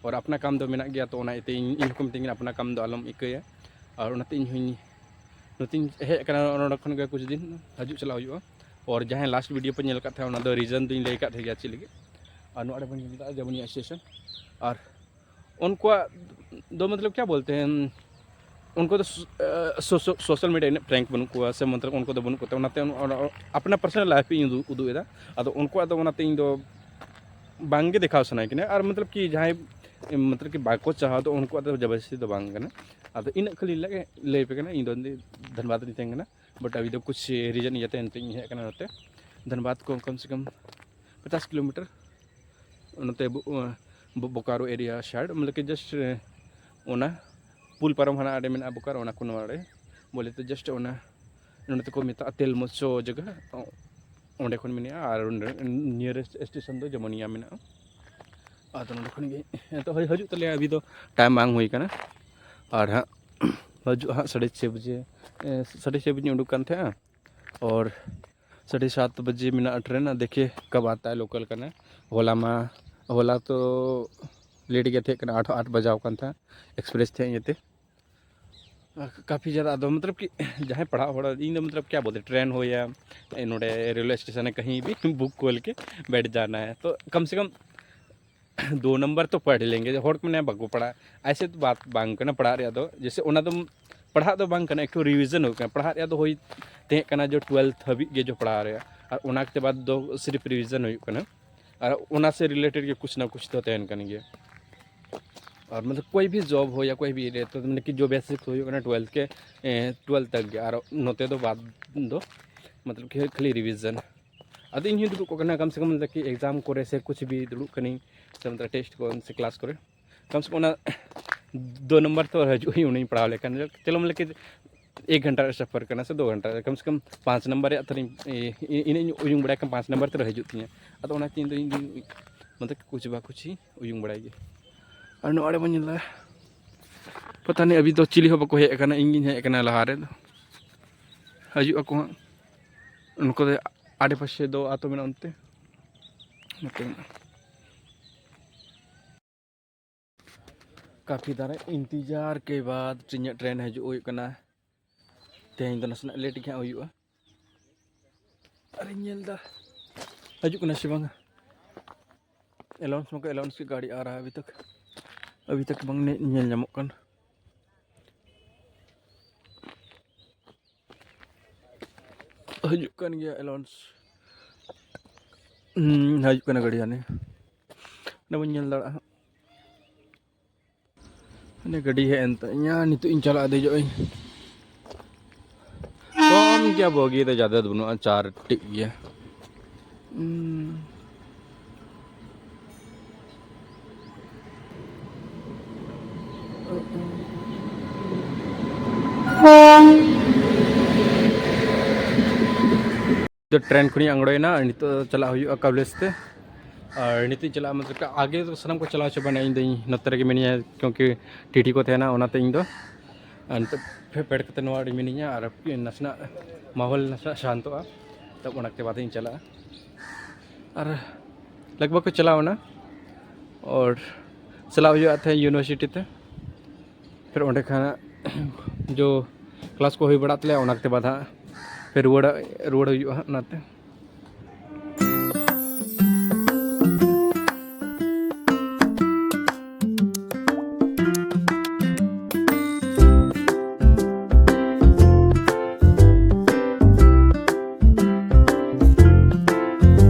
ᱟᱨ ᱟᱯᱱᱟ ᱠᱟᱢ ᱫᱚ ᱢᱮᱱᱟᱜ ᱜᱮᱭᱟ, ᱛᱚ ᱚᱱᱟ ᱤᱭᱟᱹᱛᱮ ᱤᱧ, ᱤᱧ ᱦᱚᱸᱠᱚ ᱢᱤᱛᱟᱹᱧ ᱠᱟᱱᱟ ᱟᱯᱱᱟ ᱠᱟᱢ ᱫᱚ ᱟᱞᱚᱢ ᱤᱠᱟᱹᱭᱟ᱾ ᱟᱨ ᱚᱱᱟᱛᱮ ᱤᱧ ᱦᱚᱸᱧ ᱱᱚᱛᱮᱧ ᱦᱮᱡ ᱟᱠᱟᱱᱟ, ᱱᱚᱰᱮ ᱠᱷᱚᱱ ᱜᱮ ᱠᱩᱪ ᱫᱤᱱ ᱦᱤᱡᱩᱜ ᱪᱟᱞᱟᱜ ᱦᱩᱭᱩᱜᱼᱟ᱾ ᱟᱨ ᱡᱟᱦᱟᱸᱭ last video ᱯᱮ ᱧᱮᱞ ᱟᱠᱟᱫ ᱛᱟᱦᱮᱸᱫ, ᱚᱱᱟ ᱫᱚ reason ᱫᱚᱧ ᱞᱟᱹᱭ ᱟᱠᱟᱫ ᱛᱟᱦᱮᱸ ᱜᱮᱭᱟ ᱪᱮᱫ ᱞᱟᱹᱜᱤᱫ᱾ ᱟᱨ ᱱᱚᱣᱟ ᱨᱮ ᱵᱚᱱ ᱧᱮᱞ ᱮᱫᱟ ᱡᱟᱢᱩᱱᱤᱭᱟ station᱾ ᱟᱨ ᱩᱱᱠᱩᱣᱟᱜ ᱫᱚ ᱢᱚᱛᱞᱚᱵ ᱠᱭᱟ ᱵᱚᱞᱛᱮ ᱦᱮᱸ, ᱩᱱᱠᱩ ᱫᱚ ᱥᱳ-, ᱮ, ᱥᱳ-, ᱥᱳ-, social media ᱤᱱᱟᱹᱜ prank ᱵᱟᱹᱱᱩᱜ ᱠᱚᱣᱟ ᱥᱮ ᱢᱚᱛᱞᱚᱵ ᱩᱱᱠᱩ ᱫᱚ ᱵᱟᱹᱱᱩᱜ ᱠᱚᱛᱮ, ᱚᱱᱟᱛᱮ ᱩᱱ-, ᱚᱱᱟ, ᱟᱯᱱᱟ personal life ᱤᱧ ᱩᱫᱩᱜ, ᱩᱫᱩᱜ ᱮᱫᱟ᱾ ᱟᱫᱚ ᱩᱱᱠᱩᱣᱟᱜ ᱫᱚ ᱚᱱᱟᱛᱮ ᱤᱧ ᱫᱚ ᱵᱟᱝ ᱜᱮ ᱫᱮᱠᱷᱟᱣ ᱥᱟᱱᱟᱧ ᱠᱟᱱᱟ᱾ ᱟᱨ ᱢᱚᱛᱞᱚᱵ ᱠᱤ ᱡᱟᱦᱟᱸᱭ ᱢᱚᱛᱞᱚᱵ ᱠᱤ ᱵᱟᱠᱚ ᱪᱟᱦᱟᱣ ᱫᱚ ᱩᱱᱠᱩᱣᱟᱜ ᱫᱚ ᱡᱟᱵᱟᱥᱤ ᱫᱚ ᱵᱟᱝ ᱠᱟᱱᱟ᱾ ᱟᱫᱚ ᱤᱱᱟᱹᱜ ᱠᱷᱟᱹᱞᱤ ᱞᱟᱹᱭ, ᱞᱟᱹᱭ ᱟᱯᱮ ᱠᱟᱱᱟ, ᱤᱧ ᱫᱚ ᱫᱷᱟᱱᱵᱟᱫᱽ ᱨᱤᱧ ᱛᱟᱦᱮᱸ ᱠᱟᱱᱟ᱾ But ᱟᱵᱷᱤ ᱫᱚ ᱠᱩᱪ reason ᱤᱭᱟᱹᱛᱮ ᱱᱤᱛᱚᱜ ᱤᱧ ᱦᱮᱡ ᱟᱠᱟᱱᱟ ᱱᱚᱛᱮ ᱫᱷᱟᱱᱵᱟᱫᱽ ᱠᱚ ᱠᱚᱢ ᱥᱮ ᱠᱚᱢ ᱯᱚᱪᱟᱥ kilometer ᱱᱚᱛᱮ ᱵᱳ-, ᱵᱳ-, ᱵᱳᱠᱟᱨᱳ area side, ᱢᱚᱛᱞᱚᱵ ᱠᱤ just ᱚᱱᱟ ᱯᱩᱞ ᱯᱟᱨᱚᱢ ᱦᱟᱱᱟ ᱟᱲᱮ ᱢᱮᱱᱟᱜᱼᱟ ᱵᱳᱠᱟᱨᱳ, ᱚᱱᱟ ᱠᱚ ᱱᱚᱣᱟ ᱟᱲᱮ ᱵᱚᱞᱮ ᱛᱚ just ᱚᱱᱟ ᱱᱚᱛᱮ ᱠᱚ ᱢᱮᱛᱟᱜᱼᱟ ᱛᱮᱞᱢᱚᱪᱚ ᱡᱟᱭᱜᱟ, ᱚᱸᱰᱮ ᱠᱷᱚᱱ ᱢᱮᱱᱟᱜᱼᱟ᱾ ᱟᱨ ᱚᱸᱰᱮ nearest station ᱫᱚ ᱡᱟᱢᱩᱱᱤᱭᱟ ᱢᱮᱱᱟᱜᱼᱟ᱾ ᱟᱫᱚ ᱱᱚᱸᱰᱮ ᱠᱷᱚᱱ ᱜᱮ ᱱᱤᱛᱚᱜ ᱦᱤᱡᱩᱜ ᱛᱟᱞᱮᱭᱟ, ᱟᱵᱷᱤ ᱫᱚ time ᱵᱟᱝ ᱦᱩᱭ ᱠᱟᱱᱟ᱾ ᱟᱨ ᱦᱟᱸᱜ ᱦᱤᱡᱩᱜᱼᱟ ᱦᱟᱸᱜ ᱥᱟᱲᱮ ᱪᱷᱚᱭ ᱵᱟᱡᱮ, ᱮ, ᱥᱟᱲᱮ ᱪᱷᱚᱭ ᱵᱟᱡᱮ ᱩᱰᱩᱠ ᱠᱟᱱ ᱛᱟᱦᱮᱸᱜᱼᱟ᱾ ᱟᱨ ᱥᱟᱲᱮ ᱥᱟᱛ ᱵᱟᱡᱮ ᱢᱮᱱᱟᱜᱼᱟ train, ᱟᱨ ᱫᱮᱠᱷᱮ ᱠᱟᱵ ᱟᱛᱟ ᱦᱟᱭ local ᱠᱟᱱᱟ᱾ ᱦᱚᱞᱟ ᱢᱟ, ᱦᱚᱞᱟ ᱛᱚ late ᱜᱮ ᱛᱟᱦᱮᱸ ᱠᱟᱱᱟ, ᱟᱴ, ᱟᱴ ᱵᱟᱡᱟᱣ ᱠᱟᱱ ᱛᱟᱦᱮᱸᱜ, express ᱛᱟᱦᱮᱸ ᱤᱭᱟᱹᱛᱮ᱾ ᱠᱟᱯᱷᱤ ᱡᱟᱫᱟ ᱟᱫᱚ ᱢᱚᱛᱞᱚᱵ ᱠᱤ ᱡᱟᱦᱟᱸᱭ ᱯᱟᱲᱦᱟᱜ ᱦᱚᱲ, ᱤᱧ ᱫᱚ ᱢᱚᱛᱞᱚᱵ ᱠᱭᱟ ᱵᱚᱞᱛᱮ train ᱦᱩᱭᱟ, ᱱᱚᱰᱮ railway station ᱠᱟᱹᱦᱤ ᱵᱷᱤ ᱵᱩᱠ ᱠᱚᱨ ᱠᱮ ᱵᱮᱴᱷ ᱡᱟᱱᱟ ᱦᱟᱭ, ᱛᱚ ᱠᱟᱢ ᱥᱮ ᱠᱟᱢ ᱫᱳ ᱱᱟᱢᱵᱟᱨ ᱛᱚ ᱯᱟᱲᱷ ᱞᱮᱝᱜᱮ, ᱦᱚᱲ ᱠᱚ ᱢᱮᱱᱟ ᱵᱟᱠᱚ ᱯᱟᱲᱦᱟᱜᱼᱟ, ᱟᱭᱥᱮ ᱛᱚ ᱵᱟᱛ ᱵᱟᱝ ᱠᱟᱱᱟ ᱯᱟᱲᱦᱟᱜ ᱨᱮᱭᱟᱜ ᱫᱚ᱾ ᱡᱮᱥᱮ ᱚᱱᱟ ᱫᱚ ᱯᱟᱲᱦᱟᱜ ᱫᱚ ᱵᱟᱝ ᱠᱟᱱᱟ, ᱮᱠᱴᱩ revision ᱦᱩᱭᱩᱜ ᱠᱟᱱᱟ᱾ ᱯᱟᱲᱦᱟᱜ ᱨᱮᱭᱟᱜ ᱫᱚ ᱦᱩᱭ ᱛᱟᱦᱮᱸ ᱠᱟᱱᱟ ᱡᱮ twelfth ᱦᱟᱹᱵᱤᱡ ᱜᱮ ᱡᱚ ᱯᱟᱲᱦᱟᱣ ᱨᱮᱭᱟᱜ, ᱟᱨ ᱚᱱᱟ ᱠᱟᱛᱮ ᱵᱟᱫ ᱫᱚ ᱥᱤᱨᱤᱯ revision ᱦᱩᱭᱩᱜ ᱠᱟᱱᱟ᱾ ᱟᱨ ᱚᱱᱟ ᱥᱮ related ᱜᱮ ᱠᱩᱪ ᱱᱟ ᱠᱩᱪ ᱫᱚ ᱛᱟᱦᱮᱱ ᱠᱟᱱ ᱜᱮᱭᱟ᱾ ᱟᱨ ᱢᱚᱛᱞᱚᱵ ᱠᱳᱭ ᱵᱷᱤ job ᱦᱳ ᱭᱟ ᱠᱳᱭ ᱵᱷᱤ ᱨᱮ, ᱛᱚ ᱢᱟᱱᱮ ᱠᱤ ᱡᱳ basic ᱦᱩᱭᱩᱜ ᱠᱟᱱᱟ twelfth ᱠᱮ, ᱮ, twelfth ᱛᱟᱠ ᱜᱮ, ᱟᱨ ᱱᱚᱛᱮ ᱫᱚ ᱵᱟᱫ ᱫᱚ ᱢᱚᱛᱞᱚᱵ ᱠᱤ ᱠᱷᱟᱹᱞᱤ revision᱾ ᱟᱫᱚ ᱤᱧ ᱦᱚᱸᱧ ᱫᱩᱲᱩᱵ ᱠᱚᱜ ᱠᱟᱱᱟ ᱠᱟᱢ ᱥᱮ ᱠᱟᱢ ᱢᱚᱛᱞᱚᱵ ᱠᱤ exam ᱠᱚᱨᱮ ᱥᱮ ᱠᱩᱪ ᱵᱷᱤ ᱫᱩᱲᱩᱵ ᱠᱟᱹᱱᱟᱹᱧ ᱥᱮ ᱢᱚᱛᱞᱚᱵ test ᱠᱚ ᱥᱮ class ᱠᱚᱨᱮ, ᱠᱟᱢ ᱥᱮ ᱠᱟᱢ ᱚᱱᱟ ᱫᱳ ᱱᱟᱢᱵᱟᱨ ᱛᱚ ᱦᱤᱡᱩᱜ ᱦᱩᱭᱩᱜ ᱩᱱᱤᱧ ᱯᱟᱲᱦᱟᱣ ᱞᱮᱠᱷᱟᱱ, ᱪᱚᱞᱚ ᱢᱚᱛᱞᱚᱵ ᱠᱤ ᱮᱠ ᱜᱷᱚᱱᱴᱟ ᱨᱮ ᱥᱟᱯᱷᱟᱨ ᱠᱟᱱᱟ ᱥᱮ ᱫᱳ ᱜᱷᱚᱱᱴᱟ ᱨᱮ, ᱠᱟᱢ ᱥᱮ ᱠᱟᱢ ᱯᱟᱸᱪ ᱱᱟᱢᱵᱟᱨ ᱨᱮᱭᱟᱜ ᱛᱟᱹᱨᱤᱧ, ᱤ-, ᱤ-, ᱤᱱᱟᱹᱜ ᱤᱧ ᱩᱭᱩᱝ ᱵᱟᱲᱟᱭ ᱠᱷᱟᱱ ᱯᱟᱸᱪ ᱱᱟᱢᱵᱟᱨ ᱛᱟᱹᱨ ᱦᱤᱡᱩᱜ ᱛᱤᱧᱟᱹ᱾ ᱟᱫᱚ ᱚᱱᱟᱛᱮ ᱤᱧ ᱫᱚ, ᱤᱧ ᱫᱚ ᱢᱚᱛᱞᱚᱵ ᱠᱤ ᱠᱩᱪ ᱵᱟ ᱠᱩᱪ ᱤᱧ ᱩᱭᱩᱝ ᱵᱟᱲᱟᱭ ᱜᱮᱭᱟ᱾ ᱟᱨ ᱱᱚᱣᱟ ᱟᱲᱮ ᱵᱚᱱ ᱧᱮᱞ ᱫᱟ, ᱯᱟᱛᱟ ᱱᱤ ᱟᱵᱷᱤ ᱫᱚ ᱪᱤᱞᱤ ᱦᱚᱸ ᱵᱟᱠᱚ ᱦᱮᱡ ᱟᱠᱟᱱᱟ, ᱤᱧ ᱜᱤᱧ ᱦᱮᱡ ᱟᱠᱟᱱᱟ ᱞᱟᱦᱟ ᱨᱮ᱾ ᱦᱤᱡᱩᱜ ᱟᱠᱚ ᱦᱟᱸᱜ, ᱱᱩᱠᱩ ᱫᱚ ᱟᱰᱮ ᱯᱟᱥᱮ ᱫᱚ ᱟᱛᱳ ᱢᱮᱱᱟᱜᱼᱟ ᱚᱱᱛᱮ, ᱱᱚᱛᱮ ᱢᱮᱱᱟᱜᱼᱟ᱾ ᱠᱟᱯᱷᱤ ᱫᱟᱨᱮ ᱤᱱᱛᱤᱡᱟᱨ ᱠᱮ ᱵᱟᱫ ᱤᱧᱟᱹᱜ ᱴᱨᱮᱱ ᱦᱤᱡᱩᱜ ᱦᱩᱭᱩᱜ ᱠᱟᱱᱟ᱾ ᱛᱮᱦᱮᱧ ᱫᱚ ᱱᱟᱥᱮᱱᱟᱜ ᱞᱮᱴ ᱜᱮ ᱦᱟᱸᱜ ᱦᱩᱭᱩᱜᱼᱟ᱾ ᱟᱨᱤᱧ ᱧᱮᱞ ᱫᱟ ᱦᱤᱡᱩᱜ ᱠᱟᱱᱟ ᱥᱮ ᱵᱟᱝᱟ᱾ ᱮᱞᱟᱣᱩᱱᱥ ᱢᱟᱠᱚ ᱮᱞᱟᱣᱩᱱᱥ ᱠᱮᱫ, ᱜᱟᱹᱰᱤ ᱟᱨ ᱟᱵᱷᱤ ᱛᱟᱠ, ᱟᱵᱷᱤ ᱛᱟᱠ ᱵᱟᱝ ᱧᱮ-, ᱧᱮᱞ ᱧᱟᱢᱚᱜ ᱠᱟᱱ᱾ ᱦᱤᱡᱩᱜ ᱠᱟᱱ ᱜᱮᱭᱟ ᱮᱞᱟᱣᱩᱱᱥ᱾ ᱦᱩᱸ, ᱦᱤᱡᱩᱜ ᱠᱟᱱᱟ ᱜᱟᱹᱰᱤ ᱦᱟᱱᱮ᱾ ᱚᱸᱰᱮ ᱵᱚᱱ ᱧᱮᱞ ᱫᱟᱲᱮᱭᱟᱜᱼᱟ ᱦᱟᱸᱜ᱾ ᱦᱟᱱᱮ ᱜᱟᱹᱰᱤ ᱦᱮᱡ ᱮᱱ ᱛᱤᱧᱟ, ᱱᱤᱛᱚᱜ ᱤᱧ ᱪᱟᱞᱟᱜᱼᱟ, ᱫᱮᱡᱚᱜ ᱟᱹᱧ᱾ ᱠᱚᱢ ᱜᱮᱭᱟ ᱵᱚᱜᱤ ᱫᱚ, ᱡᱟᱫᱟ ᱫᱚ ᱵᱟᱹᱱᱩᱜᱼᱟ, ᱪᱟᱨ ᱴᱤᱡ ᱜᱮᱭᱟ᱾ ᱩᱸ᱾ ᱫᱚ ᱴᱨᱮᱱ ᱠᱷᱚᱱᱤᱧ ᱟᱬᱜᱚᱭᱮᱱᱟ, ᱱᱤᱛᱚᱜ ᱪᱟᱞᱟᱜ ᱦᱩᱭᱩᱜᱼᱟ ᱠᱟᱵᱞᱮᱥ ᱛᱮ᱾ ᱟᱨ ᱱᱤᱛᱚᱜ ᱤᱧ ᱪᱟᱞᱟᱜᱼᱟ, ᱢᱚᱛᱞᱚᱵ ᱟᱜᱮ ᱫᱚ ᱥᱟᱱᱟᱢ ᱠᱚ ᱪᱟᱞᱟᱣ ᱪᱟᱵᱟᱭᱮᱱᱟ, ᱤᱧ ᱫᱚᱧ ᱱᱚᱛᱮ ᱨᱮᱜᱮ ᱢᱤᱱᱟᱹᱧᱟ, ᱠᱤᱭᱩᱸᱠᱤ ᱴᱤᱴᱤ ᱠᱚ ᱛᱟᱦᱮᱱᱟ, ᱚᱱᱟᱛᱮ ᱤᱧ ᱫᱚ ᱟᱨ ᱱᱤᱛᱚᱜ ᱯᱷᱮ-, ᱯᱷᱮᱰ ᱠᱟᱛᱮ ᱱᱚᱣᱟ ᱟᱹᱰᱤ ᱢᱤᱱᱟᱹᱧᱟ ᱟᱨ ᱱᱟᱥᱮᱱᱟᱜ ᱢᱟᱦᱚᱞ ᱱᱟᱥᱮᱱᱟᱜ ᱥᱟᱱᱛᱚᱜᱼᱟ, ᱛᱚ ᱚᱱᱟ ᱠᱟᱛᱮ ᱵᱟᱫ ᱤᱧ ᱪᱟᱞᱟᱜᱼᱟ᱾ ᱟᱨ ᱞᱟᱜᱽ ᱵᱷᱟᱜᱽ ᱠᱚ ᱪᱟᱞᱟᱣ ᱮᱱᱟ, ᱟᱨ ᱪᱟᱞᱟᱣ ᱦᱩᱭᱩᱜᱼᱟ ᱛᱟᱦᱮᱸᱫ ᱤᱭᱩᱱᱤᱵᱷᱟᱨᱥᱤᱴᱤ ᱛᱮ᱾ ᱯᱷᱤᱨ ᱚᱸᱰᱮ ᱠᱷᱚᱱᱟᱜ ᱡᱚ ᱠᱞᱟᱥ ᱠᱚ ᱦᱩᱭ ᱵᱟᱲᱟᱜ ᱛᱟᱞᱮᱭᱟ, ᱚᱱᱟ ᱠᱟᱛᱮ ᱵᱟᱫ ᱦᱟᱸᱜ ᱯᱷᱤᱨ ᱨᱩᱣᱟᱹᱲ, ᱨᱩᱣᱟᱹᱲ ᱦᱩᱭᱩᱜᱼᱟ ᱦᱟᱸᱜ ᱚᱱᱟᱛᱮ᱾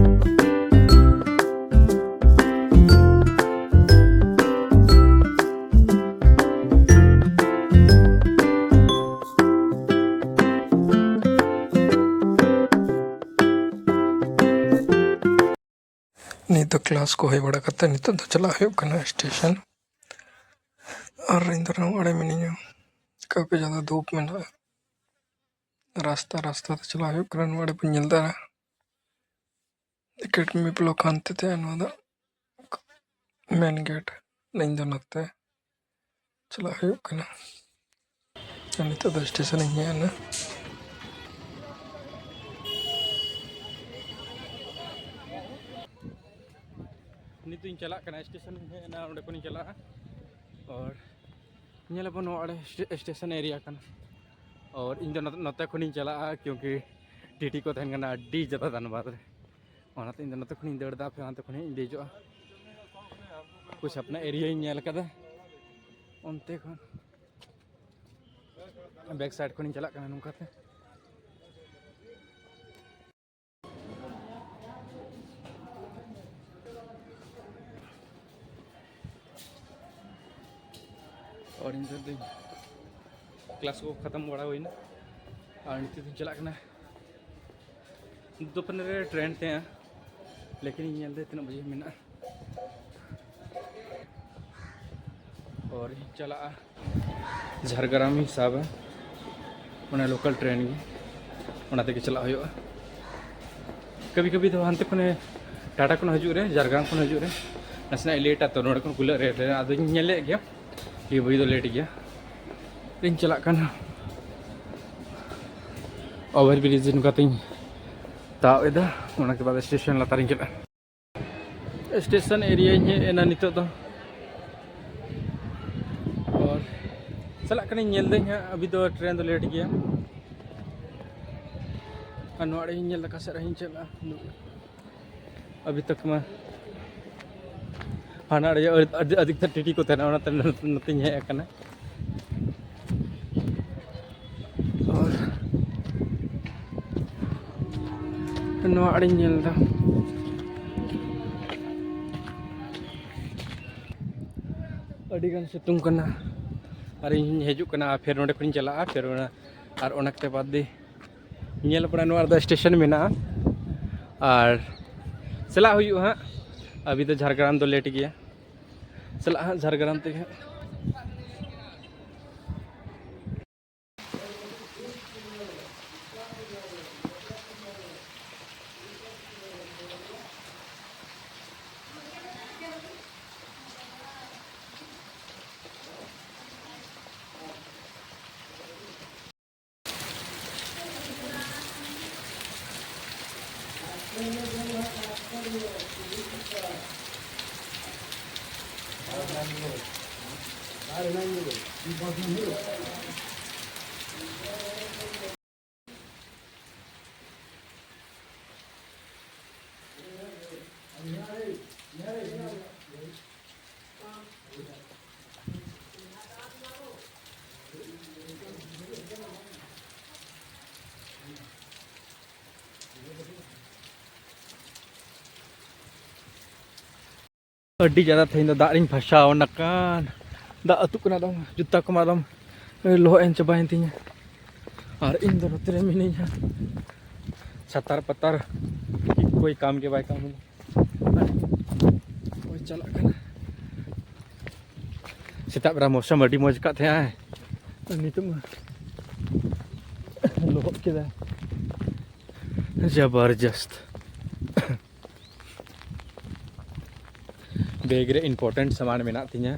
ᱱᱤᱛ ᱫᱚ ᱠᱞᱟᱥ ᱠᱚ ᱦᱩᱭ ᱵᱟᱲᱟ ᱠᱟᱛᱮ ᱱᱤᱛᱚᱜ ᱫᱚ ᱪᱟᱞᱟᱜ ᱦᱩᱭᱩᱜ ᱠᱟᱱᱟ ᱥᱴᱮᱥᱚᱱ᱾ ᱟᱨ ᱤᱧ ᱫᱚ ᱱᱚᱣᱟ ᱟᱲᱮ ᱢᱤᱱᱟᱹᱧᱟ, ᱠᱟᱯᱷᱤ ᱡᱟᱫᱟ ᱫᱷᱩᱯ ᱢᱮᱱᱟᱜᱼᱟ᱾ ᱨᱟᱥᱛᱟ ᱨᱟᱥᱛᱟ ᱛᱮ ᱪᱟᱞᱟᱜ ᱦᱩᱭᱩᱜ ᱠᱟᱱᱟ᱾ ᱱᱚᱣᱟ ᱟᱲᱮ ᱵᱚᱱ ᱧᱮᱞ ᱫᱟ ᱮᱠᱟᱰᱮᱢᱤ ᱵᱞᱚᱠ ᱦᱟᱱᱛᱮ ᱛᱮ, ᱱᱚᱣᱟ ᱫᱚ ᱢᱮᱱ ᱜᱮᱴ᱾ ᱤᱧ ᱫᱚ ᱱᱚᱛᱮ ᱪᱟᱞᱟᱜ ᱦᱩᱭᱩᱜ ᱠᱟᱱᱟ᱾ ᱟᱨ ᱱᱤᱛᱚᱜ ᱫᱚ ᱥᱴᱮᱥᱚᱱ ᱤᱧ ᱦᱮᱡ ᱮᱱᱟ᱾ ᱱᱤᱛᱚᱜ ᱤᱧ ᱪᱟᱞᱟᱜ ᱠᱟᱱᱟ, ᱥᱴᱮᱥᱚᱱ ᱤᱧ ᱦᱮᱡ ᱮᱱᱟ, ᱚᱸᱰᱮ ᱠᱷᱚᱱᱤᱧ ᱪᱟᱞᱟᱜᱼᱟ᱾ ᱟᱨ ᱧᱮᱞ ᱟᱵᱚᱱ ᱱᱚᱣᱟ ᱟᱲᱮ ᱥᱴᱮ-, ᱥᱴᱮᱥᱚᱱ ᱮᱨᱤᱭᱟ ᱠᱟᱱᱟ᱾ ᱟᱨ ᱤᱧ ᱫᱚ ᱱᱚᱛᱮ, ᱱᱚᱛᱮ ᱠᱷᱚᱱᱤᱧ ᱪᱟᱞᱟᱜᱼᱟ, ᱠᱤᱭᱩᱸᱠᱤ ᱴᱤᱴᱤ ᱠᱚ ᱛᱟᱦᱮᱱ ᱠᱟᱱᱟ ᱟᱹᱰᱤ ᱡᱟᱫᱟ ᱫᱷᱟᱱᱵᱟᱫᱽ ᱨᱮ᱾ ᱚᱱᱟᱛᱮ ᱤᱧ ᱫᱚ ᱱᱚᱛᱮ ᱠᱷᱚᱱᱤᱧ ᱫᱟᱹᱲ ᱮᱫᱟ, ᱯᱷᱤᱨ ᱦᱟᱱᱛᱮ ᱠᱷᱚᱱᱤᱧ ᱫᱮᱡᱚᱜᱼᱟ᱾ ᱠᱩᱪ ᱟᱯᱱᱟ ᱮᱨᱤᱭᱟᱧ ᱧᱮᱞ ᱠᱟᱫᱟ ᱚᱱᱛᱮ ᱠᱷᱚᱱ᱾ ᱵᱮᱠ ᱥᱟᱭᱤᱰ ᱠᱷᱚᱱᱤᱧ ᱪᱟᱞᱟᱜ ᱠᱟᱱᱟ ᱱᱚᱝᱠᱟᱛᱮ᱾ ᱟᱨ ᱤᱧ ᱫᱚ ᱠᱞᱟᱥ ᱠᱚ ᱠᱷᱟᱛᱟᱢ ᱵᱟᱲᱟ ᱦᱩᱭᱱᱟ᱾ ᱟᱨ ᱱᱤᱛᱚᱜ ᱫᱚᱧ ᱪᱟᱞᱟᱜ ᱠᱟᱱᱟ ᱫᱩ ᱯᱚᱱᱨᱚ ᱨᱮ ᱴᱨᱮᱱ ᱛᱟᱦᱮᱸᱜᱼᱟ, ᱞᱮᱠᱤᱱ ᱤᱧ ᱧᱮᱞ ᱫᱟᱹᱧ ᱛᱤᱱᱟᱹᱜ ᱵᱟᱡᱮ ᱢᱮᱱᱟᱜᱼᱟ᱾ ᱟᱨ ᱤᱧ ᱪᱟᱞᱟᱜᱼᱟ ᱡᱷᱟᱲᱜᱨᱟᱢ ᱤᱧ ᱥᱟᱵᱟ, ᱚᱱᱟ ᱞᱳᱠᱟᱞ ᱴᱨᱮᱱ ᱜᱮ, ᱚᱱᱟ ᱛᱮᱜᱮ ᱪᱟᱞᱟᱜ ᱦᱩᱭᱩᱜᱼᱟ᱾ ᱠᱟᱵᱷᱤ ᱠᱟᱵᱷᱤ ᱫᱚ ᱦᱟᱱᱛᱮ ᱠᱷᱚᱱᱮ, ᱴᱟᱴᱟ ᱠᱷᱚᱱ ᱦᱤᱡᱩᱜ ᱨᱮ, ᱡᱷᱟᱲᱜᱨᱟᱢ ᱠᱷᱚᱱ ᱦᱤᱡᱩᱜ ᱨᱮ ᱱᱟᱥᱮᱱᱟᱜ ᱞᱮᱴᱟ, ᱛᱚ ᱱᱚᱰᱮ ᱠᱷᱚᱱ ᱠᱷᱩᱞᱟᱹᱜ ᱨᱮ ᱟᱫᱚᱧ ᱧᱮᱞᱮᱫ ᱜᱮᱭᱟ᱾ ᱤᱭᱟᱹ ᱵᱟᱹᱭ ᱫᱚ ᱞᱮᱴ ᱜᱮᱭᱟ᱾ ᱤᱧ ᱪᱟᱞᱟᱜ ᱠᱟᱱᱟ᱾ ᱳᱵᱷᱟᱨ ᱵᱨᱤᱡᱽ ᱱᱚᱝᱠᱟᱛᱤᱧ ᱛᱟᱵ ᱮᱫᱟ, ᱚᱱᱟ ᱠᱮ ᱵᱟᱫ ᱥᱴᱮᱥᱚᱱ ᱞᱟᱛᱟᱨᱤᱧ ᱪᱟᱞᱟᱜᱼᱟ᱾ ᱥᱴᱮᱥᱚᱱ ᱮᱨᱤᱭᱟᱧ ᱦᱮᱡ ᱮᱱᱟ ᱱᱤᱛᱚᱜ ᱫᱚ᱾ ᱟᱨ ᱪᱟᱞᱟᱜ ᱠᱟᱹᱱᱟᱹᱧ, ᱧᱮᱞ ᱫᱟᱹᱧ ᱦᱟᱸᱜ, ᱟᱵᱷᱤ ᱫᱚ ᱴᱨᱮᱱ ᱫᱚ ᱞᱮᱴ ᱜᱮᱭᱟ᱾ ᱟᱨ ᱱᱚᱣᱟ ᱟᱲᱮ ᱤᱧ ᱧᱮᱞ ᱫᱟ, ᱚᱠᱟ ᱥᱮᱫ ᱨᱮ ᱤᱧ ᱪᱟᱞᱟᱜᱼᱟ᱾ ᱟᱵᱷᱤ ᱛᱚᱠ ᱢᱟ ᱦᱟᱱᱟ ᱟᱹᱰᱤ, ᱟᱹᱰᱤ, ᱟᱹᱰᱤ ᱩᱛᱟᱹᱨ ᱴᱤᱴᱤ ᱠᱚ ᱛᱟᱦᱮᱱᱟ, ᱚᱱᱟᱛᱮ ᱱᱚᱛᱮᱧ ᱦᱮᱡ ᱟᱠᱟᱱᱟ᱾ ᱟᱨ ᱱᱚᱣᱟ ᱟᱹᱰᱤᱧ ᱧᱮᱞ ᱮᱫᱟ, ᱟᱹᱰᱤᱜᱟᱱ ᱥᱤᱛᱩᱝ ᱠᱟᱱᱟ᱾ ᱟᱨ ᱤᱧ ᱦᱤᱡᱩᱜ ᱠᱟᱱᱟ, ᱯᱷᱤᱨ ᱱᱚᱸᱰᱮ ᱠᱷᱚᱱᱤᱧ ᱪᱟᱞᱟᱜᱼᱟ, ᱯᱷᱤᱨ ᱚᱱᱟ, ᱟᱨ ᱚᱱᱟ ᱠᱟᱛᱮ ᱵᱟᱫᱽ ᱫᱤ ᱧᱮᱞ ᱯᱟᱲᱟ ᱱᱚᱣᱟ ᱨᱮᱫᱚ ᱥᱴᱮᱥᱚᱱ ᱢᱮᱱᱟᱜᱼᱟ᱾ ᱟᱨ ᱪᱟᱞᱟᱜ ᱦᱩᱭᱩᱜᱼᱟ ᱦᱟᱸᱜ᱾ ᱟᱵᱷᱤ ᱫᱚ ᱡᱷᱟᱲᱜᱨᱟᱢ ᱫᱚ ᱞᱮᱴ ᱜᱮᱭᱟ᱾ ᱪᱟᱞᱟᱜ ᱦᱟᱸᱜ ᱡᱷᱟᱲᱜᱨᱟᱢ ᱛᱮᱜᱮ ᱦᱟᱸᱜ᱾ ᱟᱹᱰᱤ ᱡᱟᱫᱟ ᱛᱮᱦᱮᱧ ᱫᱚ ᱫᱟᱜ ᱨᱤᱧ ᱯᱷᱟᱥᱟᱣ ᱟᱠᱟᱱ᱾ ᱫᱟᱜ ᱟᱹᱛᱩᱜ ᱠᱟᱱᱟ ᱮᱠᱫᱚᱢ, ᱡᱩᱛᱟ ᱠᱚᱢᱟ ᱮᱠᱫᱚᱢ ᱞᱚᱦᱚᱫ ᱮᱱ ᱪᱟᱵᱟᱭᱮᱱ ᱛᱤᱧᱟ᱾ ᱟᱨ ᱤᱧ ᱫᱚ ᱱᱚᱛᱮ ᱨᱮ ᱢᱤᱱᱟᱹᱧᱟ, ᱥᱟᱛᱟᱨ ᱯᱟᱛᱟᱨ ᱠᱳᱭ ᱠᱟᱢ ᱜᱮ ᱵᱟᱭ ᱠᱟᱹᱢᱤᱭᱟ᱾ ᱳᱭ ᱪᱟᱞᱟᱜ ᱠᱟᱱᱟ᱾ ᱥᱮᱛᱟᱜ ᱵᱮᱲᱟ ᱢᱳᱥᱚᱢ ᱟᱹᱰᱤ ᱢᱚᱡᱽ ᱠᱟᱜ ᱛᱟᱦᱮᱸᱜ ᱟᱭ, ᱟᱨ ᱱᱤᱛᱚᱜ ᱢᱟ ᱞᱚᱦᱚᱫ ᱠᱮᱫᱟᱭ ᱡᱟᱵᱟᱨᱡᱟᱥᱛ᱾ ᱵᱮᱜᱽ ᱨᱮ important ᱥᱟᱢᱟᱱ ᱢᱮᱱᱟᱜ ᱛᱤᱧᱟᱹ,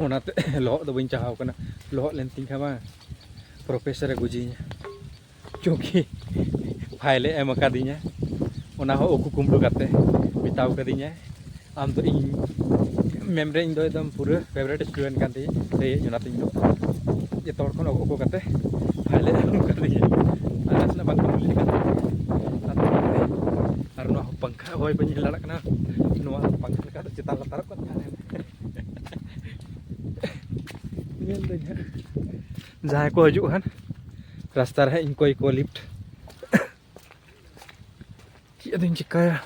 ᱚᱱᱟᱛᱮ ᱞᱚᱦᱚᱫ ᱫᱚ ᱵᱟᱹᱧ ᱪᱟᱦᱟᱣ ᱠᱟᱱᱟ᱾ ᱞᱚᱦᱚᱫ ᱞᱮᱱ ᱛᱤᱧ ᱠᱷᱟᱱ ᱢᱟ ᱯᱨᱚᱯᱷᱮᱥᱚᱨᱮ ᱜᱩᱡᱤᱧᱟ᱾ ᱪᱩᱸᱠᱤ ᱯᱷᱟᱭᱤᱞᱮ ᱮᱢ ᱟᱠᱟᱫᱤᱧᱟ, ᱚᱱᱟ ᱦᱚᱸ ᱩᱠᱩ ᱠᱩᱢᱵᱽᱲᱩ ᱠᱟᱛᱮ ᱢᱮᱛᱟᱣ ᱠᱟᱫᱤᱧᱟᱭ, "ᱟᱢ ᱫᱚ ᱤᱧ ᱢᱮᱢ ᱨᱮ ᱤᱧ ᱫᱚ ᱮᱠᱫᱚᱢ ᱯᱩᱨᱟᱹ favourite student ᱠᱟᱱ ᱛᱤᱧᱟᱹ, ᱥᱮ ᱚᱱᱟᱛᱮ ᱤᱧ ᱫᱚ ᱡᱚᱛᱚ ᱦᱚᱲ ᱠᱷᱚᱱ ᱩᱠᱩ ᱠᱟᱛᱮ ᱯᱷᱟᱭᱤᱞᱮ ᱮᱢ ᱠᱟᱫᱤᱧᱟ, ᱟᱨ ᱱᱟᱥᱮᱱᱟᱜ ᱵᱟᱝ ᱠᱩᱞᱤ ᱞᱮᱠᱷᱟᱱ ᱫᱚ ᱟᱨ ᱱᱚᱣᱟ ᱦᱚᱸ ᱯᱟᱝᱠᱷᱟ ᱦᱚᱭ ᱵᱟᱹᱧ ᱧᱮᱞ ᱫᱟᱲᱮᱭᱟᱜ ᱠᱟᱱᱟ, ᱱᱚᱣᱟ ᱯᱟᱝᱠᱷᱟ ᱞᱮᱠᱟ ᱫᱚ ᱪᱮᱛᱟᱱ ᱞᱟᱛᱟᱨᱚᱜ ᱠᱟᱱ ᱛᱟᱦᱮᱸᱫ᱾ ᱧᱮᱞ ᱫᱟᱹᱧ ᱦᱟᱸᱜ ᱡᱟᱦᱟᱸᱭ ᱠᱚ ᱦᱤᱡᱩᱜ ᱠᱷᱟᱱ ᱨᱟᱥᱛᱟ ᱨᱮ ᱦᱟᱸᱜ ᱤᱧ ᱠᱚᱭ ᱠᱚ lift᱾ ᱪᱮᱫ ᱟᱫᱚᱧ ᱪᱤᱠᱟᱹᱭᱟ?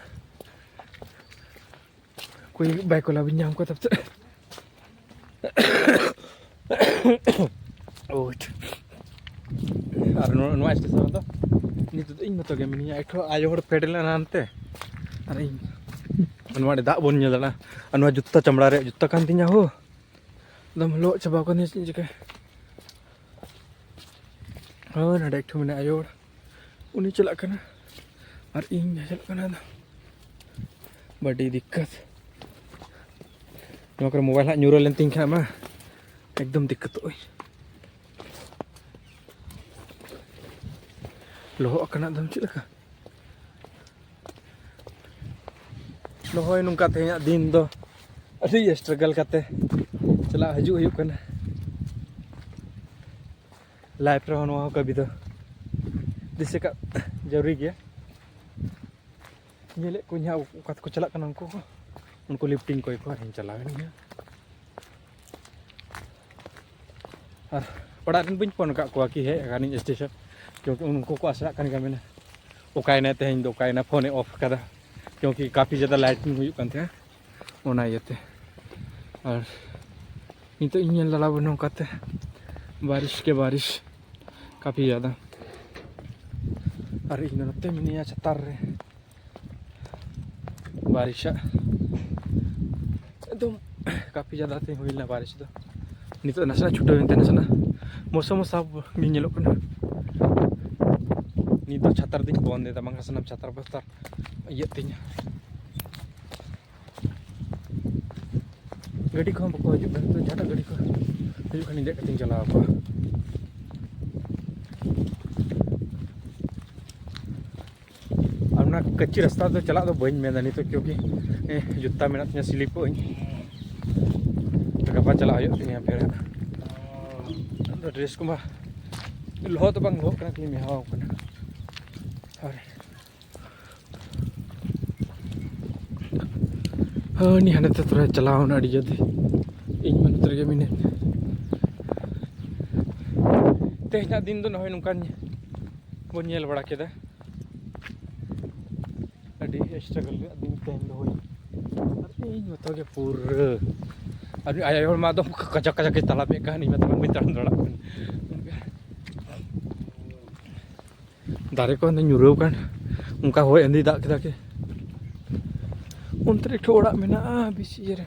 ᱚᱠᱚᱭ ᱵᱟᱭ ᱠᱚᱞᱟ ᱵᱟᱹᱧ ᱧᱟᱢ ᱠᱚᱣᱟ ᱛᱟᱯᱚᱨᱮ᱾ ᱳᱭ᱾ ᱟᱨ ᱱᱚᱣᱟ, ᱱᱚᱣᱟ ᱥᱴᱮᱥᱚᱱ ᱨᱮᱫᱚ ᱱᱤᱛᱚᱜ ᱫᱚ ᱤᱧ ᱢᱚᱛᱚ ᱜᱮ ᱢᱤᱱᱟᱹᱧᱟ᱾ ᱮᱠᱴᱩ ᱟᱭᱳ ᱦᱚᱲ ᱯᱷᱮᱰ ᱞᱮᱱᱟ ᱦᱟᱱᱛᱮ, ᱟᱨ ᱤᱧ ᱱᱚᱣᱟ ᱫᱟᱜ ᱵᱚᱱ ᱧᱮᱞ ᱫᱟᱲᱮᱭᱟᱜᱼᱟ᱾ ᱟᱨ ᱱᱚᱣᱟ ᱡᱩᱛᱟᱹ ᱪᱟᱢᱲᱟ ᱨᱮᱭᱟᱜ ᱡᱩᱛᱟᱹ ᱠᱟᱱ ᱛᱤᱧᱟ ᱦᱳ, ᱮᱠᱫᱚᱢ ᱞᱚᱦᱚᱫ ᱪᱟᱵᱟ ᱠᱟᱱᱟ᱾ ᱪᱮᱫ ᱤᱧ ᱪᱤᱠᱟᱹᱭᱟ? ᱦᱳᱭ, ᱱᱚᱰᱮ ᱮᱠᱴᱩ ᱢᱮᱱᱟᱭᱟ ᱟᱭᱳ ᱦᱚᱲ, ᱩᱱᱤ ᱪᱟᱞᱟᱜ ᱠᱟᱱᱟ ᱟᱨ ᱤᱧ ᱪᱟᱞᱟᱜ ᱠᱟᱱᱟ᱾ ᱟᱫᱚ ᱵᱟᱹᱰᱤ ᱫᱤᱠᱠᱟᱛ᱾ ᱱᱚᱣᱟ ᱠᱚᱨᱮ ᱢᱳᱵᱟᱭᱤᱞ ᱦᱟᱸᱜ ᱧᱩᱨᱦᱟᱹ ᱞᱮᱱ ᱛᱤᱧ ᱠᱷᱟᱱ ᱢᱟ ᱮᱠᱫᱚᱢ ᱫᱤᱠᱠᱟᱛᱚᱜ ᱟᱹᱧ᱾ ᱞᱚᱦᱚᱫ ᱟᱠᱟᱱᱟ ᱮᱠᱫᱚᱢ ᱪᱮᱫ ᱞᱮᱠᱟ᱾ ᱱᱚᱜᱼᱚᱭ ᱱᱚᱝᱠᱟ ᱛᱮᱦᱮᱧᱟᱜ ᱫᱤᱱ ᱫᱚ ᱟᱹᱰᱤ struggle ᱠᱟᱛᱮ ᱪᱟᱞᱟᱜ ᱦᱤᱡᱩᱜ ᱦᱩᱭᱩᱜ ᱠᱟᱱᱟ᱾ ᱞᱟᱭᱤᱯᱷ ᱨᱮᱦᱚᱸ ᱱᱚᱣᱟ ᱦᱚᱸ ᱠᱟᱹᱢᱤ ᱫᱚ ᱫᱤᱥᱟᱹ ᱠᱟᱜ ᱡᱟᱹᱨᱩᱨᱤ ᱜᱮᱭᱟ᱾ ᱧᱮᱞᱮᱫ ᱠᱚᱣᱟᱧ ᱦᱟᱸᱜ ᱚᱠᱟ ᱛᱮᱠᱚ ᱪᱟᱞᱟᱜ ᱠᱟᱱᱟ ᱩᱱᱠᱩ ᱠᱚ, ᱩᱱᱠᱩ ᱞᱤᱯᱷᱴᱤᱝ ᱠᱚᱭ ᱠᱚ ᱟᱨᱤᱧ ᱪᱟᱞᱟᱣᱮᱱ ᱜᱮᱭᱟ᱾ ᱟᱨ ᱚᱲᱟᱜ ᱨᱮᱱ ᱵᱟᱹᱧ ᱯᱷᱳᱱ ᱟᱠᱟᱫ ᱠᱚᱣᱟ ᱠᱤ ᱦᱮᱡ ᱟᱠᱟᱱᱟᱹᱧ ᱥᱴᱮᱥᱚᱱ, ᱠᱤᱭᱩᱸᱠᱤ ᱩᱱᱠᱩ ᱠᱚ ᱟᱥᱲᱟᱜ ᱠᱟᱱ ᱜᱮᱭᱟ, ᱢᱮᱱᱟ ᱚᱠᱟᱭᱮᱱᱟᱭ ᱛᱮᱦᱮᱧ ᱫᱚ, ᱚᱠᱟᱭᱮᱱᱟ, ᱯᱷᱳᱱᱮ ᱚᱯᱷ ᱠᱟᱫᱟ, ᱠᱤᱭᱩᱸᱠᱤ ᱠᱟᱯᱷᱤ ᱡᱟᱫᱟ ᱞᱟᱭᱤᱴᱤᱝ ᱦᱩᱭᱩᱜ ᱠᱟᱱ ᱛᱟᱦᱮᱸᱫ ᱚᱱᱟ ᱤᱭᱟᱹᱛᱮ᱾ ᱟᱨ ᱱᱤᱛᱚᱜ ᱤᱧ ᱧᱮᱞ ᱫᱟᱲᱟ ᱱᱚᱝᱠᱟᱛᱮ ᱵᱟᱨᱤᱥ ᱠᱮ ᱵᱟᱨᱤᱥ ᱠᱟᱯᱷᱤ ᱡᱟᱫᱟ᱾ ᱟᱨ ᱤᱧ ᱫᱚ ᱱᱚᱛᱮ ᱢᱤᱱᱟᱹᱧᱟ ᱪᱷᱟᱛᱟᱨ ᱨᱮ᱾ ᱵᱟᱨᱤᱥᱟᱜ ᱮᱠᱫᱚᱢ ᱠᱟᱯᱷᱤ ᱡᱟᱫᱟ ᱛᱮ ᱦᱩᱭ ᱞᱮᱱᱟ ᱵᱟᱨᱤᱥ ᱫᱚ᱾ ᱱᱤᱛᱚᱜ ᱱᱟᱥᱮᱱᱟᱜ ᱪᱷᱩᱴᱟᱹᱣ ᱮᱱᱛᱮ ᱱᱟᱥᱮᱱᱟᱜ ᱢᱳᱥᱚᱢ ᱦᱚᱸ ᱥᱟᱯ ᱜᱮ ᱧᱮᱞᱚᱜ ᱠᱟᱱᱟ᱾ ᱱᱤᱛ ᱫᱚ ᱪᱷᱟᱛᱟᱨ ᱫᱚᱧ ᱵᱚᱱᱫ ᱮᱫᱟ, ᱵᱟᱝᱠᱷᱟᱱ ᱥᱟᱱᱟᱢ ᱪᱷᱟᱛᱟᱨ ᱵᱟᱛᱟᱨ ᱤᱭᱟᱹᱜ ᱛᱤᱧᱟᱹ᱾ ᱜᱟᱹᱰᱤ ᱠᱚᱦᱚᱸ ᱵᱟᱠᱚ ᱦᱤᱡᱩᱜ ᱠᱟᱱᱟ, ᱛᱚ ᱡᱟᱦᱟᱸᱴᱟᱜ ᱜᱟᱹᱰᱤ ᱠᱚ ᱦᱤᱡᱩᱜ ᱠᱷᱟᱱ ᱫᱮᱡ ᱠᱟᱛᱮᱧ ᱪᱟᱞᱟᱣ ᱠᱚᱜᱼᱟ᱾ ᱟᱨ ᱚᱱᱟ ᱠᱟᱹᱪᱤ ᱨᱟᱥᱛᱟ ᱫᱚ ᱪᱟᱞᱟᱜ ᱫᱚ ᱵᱟᱹᱧ ᱢᱮᱱᱫᱟ ᱱᱤᱛᱚᱜ, ᱠᱤᱭᱩᱸᱠᱤ ᱡᱩᱛᱟ ᱢᱮᱱᱟᱜ ᱛᱤᱧᱟ, ᱥᱤᱞᱤᱯᱚᱜ ᱟᱹᱧ᱾ ᱜᱟᱯᱟ ᱪᱟᱞᱟᱜ ᱦᱩᱭᱩᱜ ᱛᱤᱧᱟ ᱯᱷᱮᱨ ᱦᱟᱸᱜ᱾ ᱟᱫᱚ ᱰᱨᱮᱥ ᱠᱚᱢᱟ ᱞᱚᱦᱚᱫ ᱫᱚ ᱵᱟᱝ ᱞᱚᱦᱚᱫ ᱠᱟᱱᱟ, ᱠᱷᱟᱹᱞᱤ ᱢᱮᱦᱟᱣ ᱠᱟᱱᱟ᱾ ᱟᱨ ᱦᱟᱹᱱᱤ ᱦᱟᱸᱰᱮ ᱛᱮ ᱛᱷᱚᱲᱟ ᱪᱟᱞᱟᱣ ᱮᱱᱟ ᱟᱹᱰᱤ ᱡᱟᱹᱥᱛᱤ᱾ ᱤᱧ ᱢᱟ ᱱᱚᱛᱮ ᱨᱮᱜᱮ ᱢᱤᱱᱟᱹᱧ᱾ ᱛᱮᱦᱮᱧᱟᱜ ᱫᱤᱱ ᱫᱚ ᱱᱚᱜᱼᱚᱭ ᱱᱚᱝᱠᱟᱱ ᱵᱚᱱ ᱧᱮᱞ ᱵᱟᱲᱟ ᱠᱮᱫᱟ᱾ ᱟᱹᱰᱤ struggle ᱨᱮᱭᱟᱜ ᱫᱤᱱ ᱛᱮᱦᱮᱧ ᱫᱚ ᱦᱩᱭ᱾ ᱟᱨ ᱤᱧ ᱢᱚᱛᱚ ᱜᱮ ᱯᱩᱨᱟᱹ, ᱟᱨ ᱟᱭᱳ ᱦᱚᱲ ᱢᱟ ᱮᱠᱫᱚᱢ ᱠᱟᱡᱟᱠ ᱠᱟᱡᱟᱠ ᱮ ᱛᱟᱲᱟᱢᱮᱫ ᱠᱟᱱ, ᱤᱧ ᱢᱟ ᱛᱟᱲᱟᱢ ᱵᱟᱹᱧ ᱛᱟᱲᱟᱢ ᱫᱟᱲᱮᱭᱟᱜ ᱠᱟᱱ᱾ ᱫᱟᱨᱮ ᱠᱚ ᱧᱩᱨᱦᱟᱹᱣ ᱠᱟᱱ, ᱚᱱᱠᱟ ᱦᱚᱭ ᱟᱸᱫᱮ ᱫᱟᱜ ᱠᱮᱫᱟ ᱠᱤ᱾ ᱚᱱᱛᱮ ᱨᱮ ᱮᱠᱴᱩ ᱚᱲᱟᱜ ᱢᱮᱱᱟᱜᱼᱟ ᱵᱮᱥ ᱤᱭᱟᱹ ᱨᱮ᱾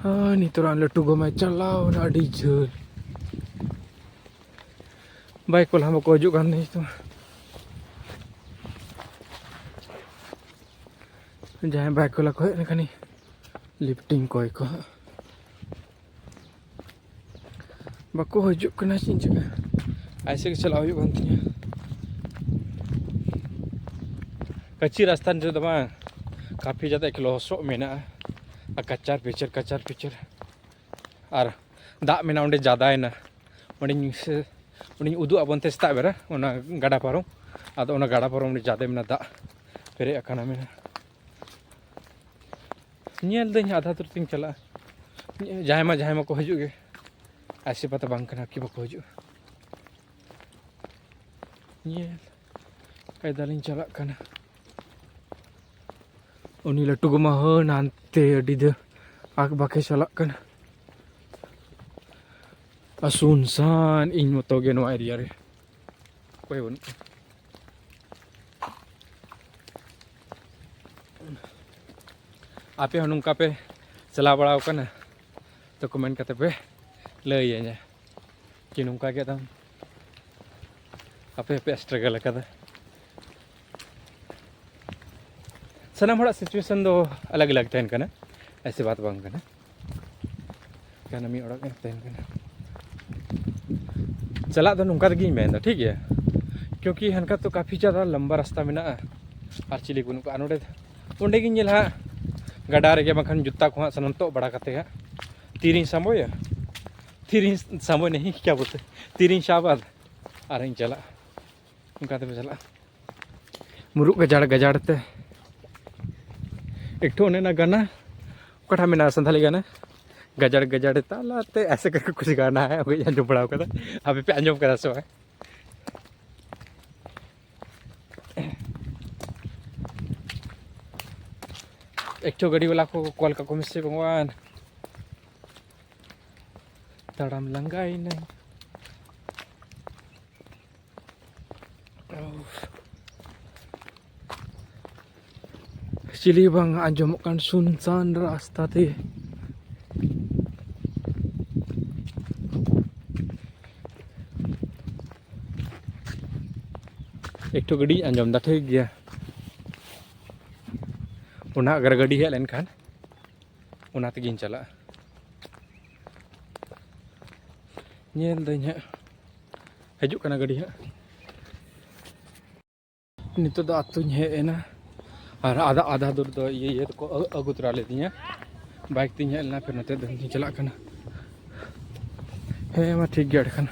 ᱦᱮᱸ, ᱱᱤᱛᱚᱜ ᱟᱞᱮ ᱞᱟᱹᱴᱩ ᱜᱚ ᱢᱟᱭ ᱪᱟᱞᱟᱣ ᱮᱱᱟ ᱟᱹᱰᱤ ᱡᱷᱟᱹᱞ᱾ ᱵᱟᱭ ᱠᱚᱞ ᱦᱚᱸ ᱵᱟᱠᱚ ᱦᱤᱡᱩᱜ ᱠᱟᱱ ᱛᱤᱧᱟᱹ ᱛᱚ᱾ ᱡᱟᱦᱟᱸᱭ ᱵᱟᱭ ᱠᱚᱞᱟ ᱠᱚ ᱦᱮᱡ ᱞᱮᱱᱠᱷᱟᱱ ᱞᱤᱯᱷᱴᱤᱝ ᱠᱚᱭ ᱠᱚ ᱦᱟᱸᱜ᱾ ᱵᱟᱠᱚ ᱦᱤᱡᱩᱜ ᱠᱟᱱᱟ, ᱪᱮᱫ ᱤᱧ ᱪᱤᱠᱟᱹ? ᱟᱭᱥᱮ ᱜᱮ ᱪᱟᱞᱟᱣ ᱦᱩᱭᱩᱜ ᱠᱟᱱ ᱛᱤᱧᱟᱹ᱾ ᱠᱟᱹᱪᱤ ᱨᱟᱥᱛᱟ ᱱᱤᱛᱚᱜ ᱫᱚ ᱵᱟᱝ, ᱠᱟᱯᱷᱤ ᱡᱟᱫᱟ ᱮᱠ ᱞᱚᱥᱚᱜ ᱢᱮᱱᱟᱜᱼᱟ᱾ ᱟᱨ ᱠᱟᱪᱟᱨ ᱯᱤᱪᱟᱨ, ᱠᱟᱪᱟᱨ ᱯᱤᱪᱟᱨ᱾ ᱟᱨ ᱫᱟᱜ ᱢᱮᱱᱟᱜᱼᱟ, ᱚᱸᱰᱮ ᱡᱟᱫᱟᱭᱮᱱᱟ᱾ ᱚᱸᱰᱮᱧ ᱥᱮ ᱚᱸᱰᱮᱧ ᱩᱫᱩᱜ ᱟᱵᱚᱱ ᱛᱮ ᱥᱮᱛᱟᱜ ᱵᱮᱲᱟ ᱚᱱᱟ ᱜᱟᱰᱟ ᱯᱟᱨᱚᱢ᱾ ᱟᱫᱚ ᱚᱱᱟ ᱜᱟᱰᱟ ᱯᱟᱨᱚᱢ ᱨᱮ ᱡᱟᱫᱮ ᱢᱮᱱᱟᱜᱼᱟ, ᱫᱟᱜ ᱯᱮᱨᱮᱡ ᱟᱠᱟᱱᱟ ᱢᱮᱱᱟ᱾ ᱧᱮᱞ ᱫᱟᱹᱧ ᱟᱫᱷᱟ ᱫᱩᱨ ᱛᱤᱧ ᱪᱟᱞᱟᱜᱼᱟ᱾ ᱡᱟᱦᱟᱸᱭ ᱢᱟ ᱡᱟᱦᱟᱸᱭ ᱢᱟᱠᱚ ᱦᱤᱡᱩᱜ ᱜᱮ, ᱟᱭᱥᱮ ᱯᱟᱛᱟ ᱵᱟᱝ ᱠᱟᱱᱟ ᱠᱤ ᱵᱟᱠᱚ ᱦᱤᱡᱩᱜᱼᱟ᱾ ᱧᱮᱞ ᱠᱟᱭᱫᱟᱞᱤᱧ ᱪᱟᱞᱟᱜ ᱠᱟᱱᱟ᱾ ᱩᱱᱤ ᱞᱟᱹᱴᱩ ᱜᱚ ᱢᱟ ᱦᱟᱹᱱ ᱦᱟᱱᱛᱮ ᱟᱹᱰᱤ ᱫᱟᱹ ᱟᱠ ᱵᱟᱠᱮ ᱪᱟᱞᱟᱜ ᱠᱟᱱᱟ᱾ ᱟᱨ ᱥᱩᱱᱥᱟᱱ ᱤᱧ ᱢᱚᱛᱚ ᱜᱮ ᱱᱚᱣᱟ ᱮᱨᱤᱭᱟ ᱨᱮ, ᱚᱠᱚᱭ ᱵᱟᱹᱱᱩᱜ ᱠᱚᱣᱟ᱾ ᱟᱯᱮ ᱦᱚᱸ ᱱᱚᱝᱠᱟ ᱯᱮ ᱪᱟᱞᱟᱣ ᱵᱟᱲᱟ ᱟᱠᱟᱱᱟ ᱛᱚ ᱠᱚᱢᱮᱱᱴ ᱠᱟᱛᱮ ᱯᱮ ᱞᱟᱹᱭᱟᱹᱧᱟ ᱡᱮ ᱱᱚᱝᱠᱟ ᱜᱮ ᱛᱟᱢ ᱟᱯᱮ ᱦᱚᱸᱯᱮ ᱥᱴᱨᱟᱜᱚᱞ ᱟᱠᱟᱫᱟ᱾ ᱥᱟᱱᱟᱢ ᱦᱚᱲᱟᱜ ᱥᱤᱪᱩᱭᱮᱥᱚᱱ ᱫᱚ ᱟᱞᱟᱜᱽ ᱟᱞᱟᱜᱽ ᱛᱟᱦᱮᱱ ᱠᱟᱱᱟ, ᱮᱥᱮ ᱵᱟᱛ ᱵᱟᱝ ᱠᱟᱱᱟ᱾ ᱠᱟᱱᱟ ᱢᱤᱫ ᱚᱲᱟᱜ ᱨᱮ ᱛᱟᱦᱮᱱ ᱠᱟᱱᱟ᱾ ᱪᱟᱞᱟᱜ ᱫᱚ ᱱᱚᱝᱠᱟ ᱨᱮᱜᱮᱧ ᱢᱮᱱᱫᱟ, ᱴᱷᱤᱠ ᱜᱮᱭᱟ, ᱠᱤᱭᱩᱸᱠᱤ ᱦᱟᱱᱠᱟ ᱛᱚ ᱠᱟᱯᱷᱤ ᱡᱟᱫᱟ ᱞᱟᱢᱵᱟ ᱨᱟᱥᱛᱟ ᱢᱮᱱᱟᱜᱼᱟ ᱟᱨ ᱪᱤᱞᱤ ᱵᱟᱹᱱᱩᱜ ᱠᱚᱣᱟ᱾ ᱟᱨ ᱱᱚᱰᱮ ᱚᱸᱰᱮ ᱜᱤᱧ ᱧᱮᱞᱟ ᱦᱟᱸᱜ ᱜᱟᱰᱟ ᱨᱮᱜᱮ ᱵᱟᱝᱠᱷᱟᱱ ᱡᱩᱛᱟ ᱠᱚ ᱦᱟᱸᱜ ᱥᱟᱱᱟᱢ ᱛᱚᱜ ᱵᱟᱲᱟ ᱠᱟᱛᱮ ᱦᱟᱸᱜ ᱛᱤᱨᱤᱧ ᱥᱟᱢᱵᱚᱭᱟ, ᱛᱤᱨᱤᱧ ᱥᱟᱢᱵᱚᱭ ᱱᱟᱦᱤ ᱠᱭᱟ ᱵᱚᱞᱛᱮ, ᱛᱤᱨᱤᱧ ᱥᱟᱵᱟ ᱟᱨᱤᱧ ᱪᱟᱞᱟᱜᱼᱟ᱾ ᱚᱱᱠᱟ ᱛᱮᱵᱚ ᱪᱟᱞᱟᱜᱼᱟ᱾ ᱢᱩᱨᱩᱜ ᱜᱟᱡᱟᱲ ᱜᱟᱡᱟᱲ ᱛᱮ ᱮᱠᱴᱩ ᱚᱱᱮ ᱚᱱᱟ ᱜᱟᱱᱟ ᱚᱠᱟᱴᱟᱜ ᱢᱮᱱᱟᱜᱼᱟ ᱥᱟᱱᱛᱟᱲᱤ ᱜᱟᱱᱟ ᱜᱟᱡᱟᱲ ᱜᱟᱡᱟᱲ ᱛᱟᱞᱟᱛᱮ ᱮᱥᱮ ᱠᱟᱨᱠᱮ ᱠᱩᱪ ᱜᱟᱱᱟ ᱦᱮ, ᱚᱱᱠᱟᱧ ᱟᱸᱡᱚᱢ ᱵᱟᱲᱟ ᱟᱠᱟᱫᱟ᱾ ᱟᱯᱮ ᱯᱮ ᱟᱸᱡᱚᱢ ᱠᱟᱫᱟ ᱥᱮ ᱵᱟᱝ? ᱮᱠᱴᱩ ᱜᱟᱹᱰᱤ ᱵᱟᱞᱟ ᱠᱚ ᱠᱚᱞ ᱠᱟᱠᱚ ᱢᱮᱥᱮ ᱵᱟᱝ? ᱛᱟᱲᱟᱢ ᱞᱟᱸᱜᱟᱭᱮᱱᱟᱹᱧ᱾ ᱪᱤᱞᱤ ᱵᱟᱝ ᱟᱸᱡᱚᱢᱚᱜ ᱠᱟᱱ ᱥᱩᱱᱥᱟᱱ ᱨᱟᱥᱛᱟ ᱛᱮ᱾ ᱮᱠᱴᱩ ᱜᱟᱹᱰᱤᱧ ᱟᱸᱡᱚᱢ ᱮᱫᱟ, ᱴᱷᱤᱠ ᱜᱮᱭᱟ᱾ ᱚᱱᱟ ᱟᱜᱟᱨ ᱜᱟᱹᱰᱤ ᱦᱮᱡ ᱞᱮᱱᱠᱷᱟᱱ ᱚᱱᱟ ᱛᱮᱜᱤᱧ ᱪᱟᱞᱟᱜᱼᱟ᱾ ᱧᱮᱞ ᱫᱟᱹᱧ ᱦᱟᱸᱜ, ᱦᱤᱡᱩᱜ ᱠᱟᱱᱟ ᱜᱟᱹᱰᱤ ᱦᱟᱸᱜ᱾ ᱱᱤᱛᱚᱜ ᱫᱚ ᱟᱹᱛᱩᱧ ᱦᱮᱡ ᱮᱱᱟ ᱟᱨ ᱟᱫᱷᱟ ᱟᱫᱷᱟ ᱫᱩᱨ ᱫᱚ ᱤᱭᱟᱹ ᱤᱭᱟᱹ ᱛᱮᱠᱚ ᱟᱹ- ᱟᱹᱜᱩ ᱛᱚᱨᱟ ᱞᱮᱫᱤᱧᱟ᱾ ᱵᱟᱭᱤᱠ ᱛᱮᱧ ᱦᱮᱡ ᱞᱮᱱᱟ, ᱯᱷᱤᱨ ᱱᱚᱛᱮ ᱫᱚᱧ ᱪᱟᱞᱟᱜ ᱠᱟᱱᱟ᱾ ᱦᱮᱸ ᱢᱟ, ᱴᱷᱤᱠ ᱜᱮᱭᱟ ᱮᱸᱰᱮᱠᱷᱟᱱ᱾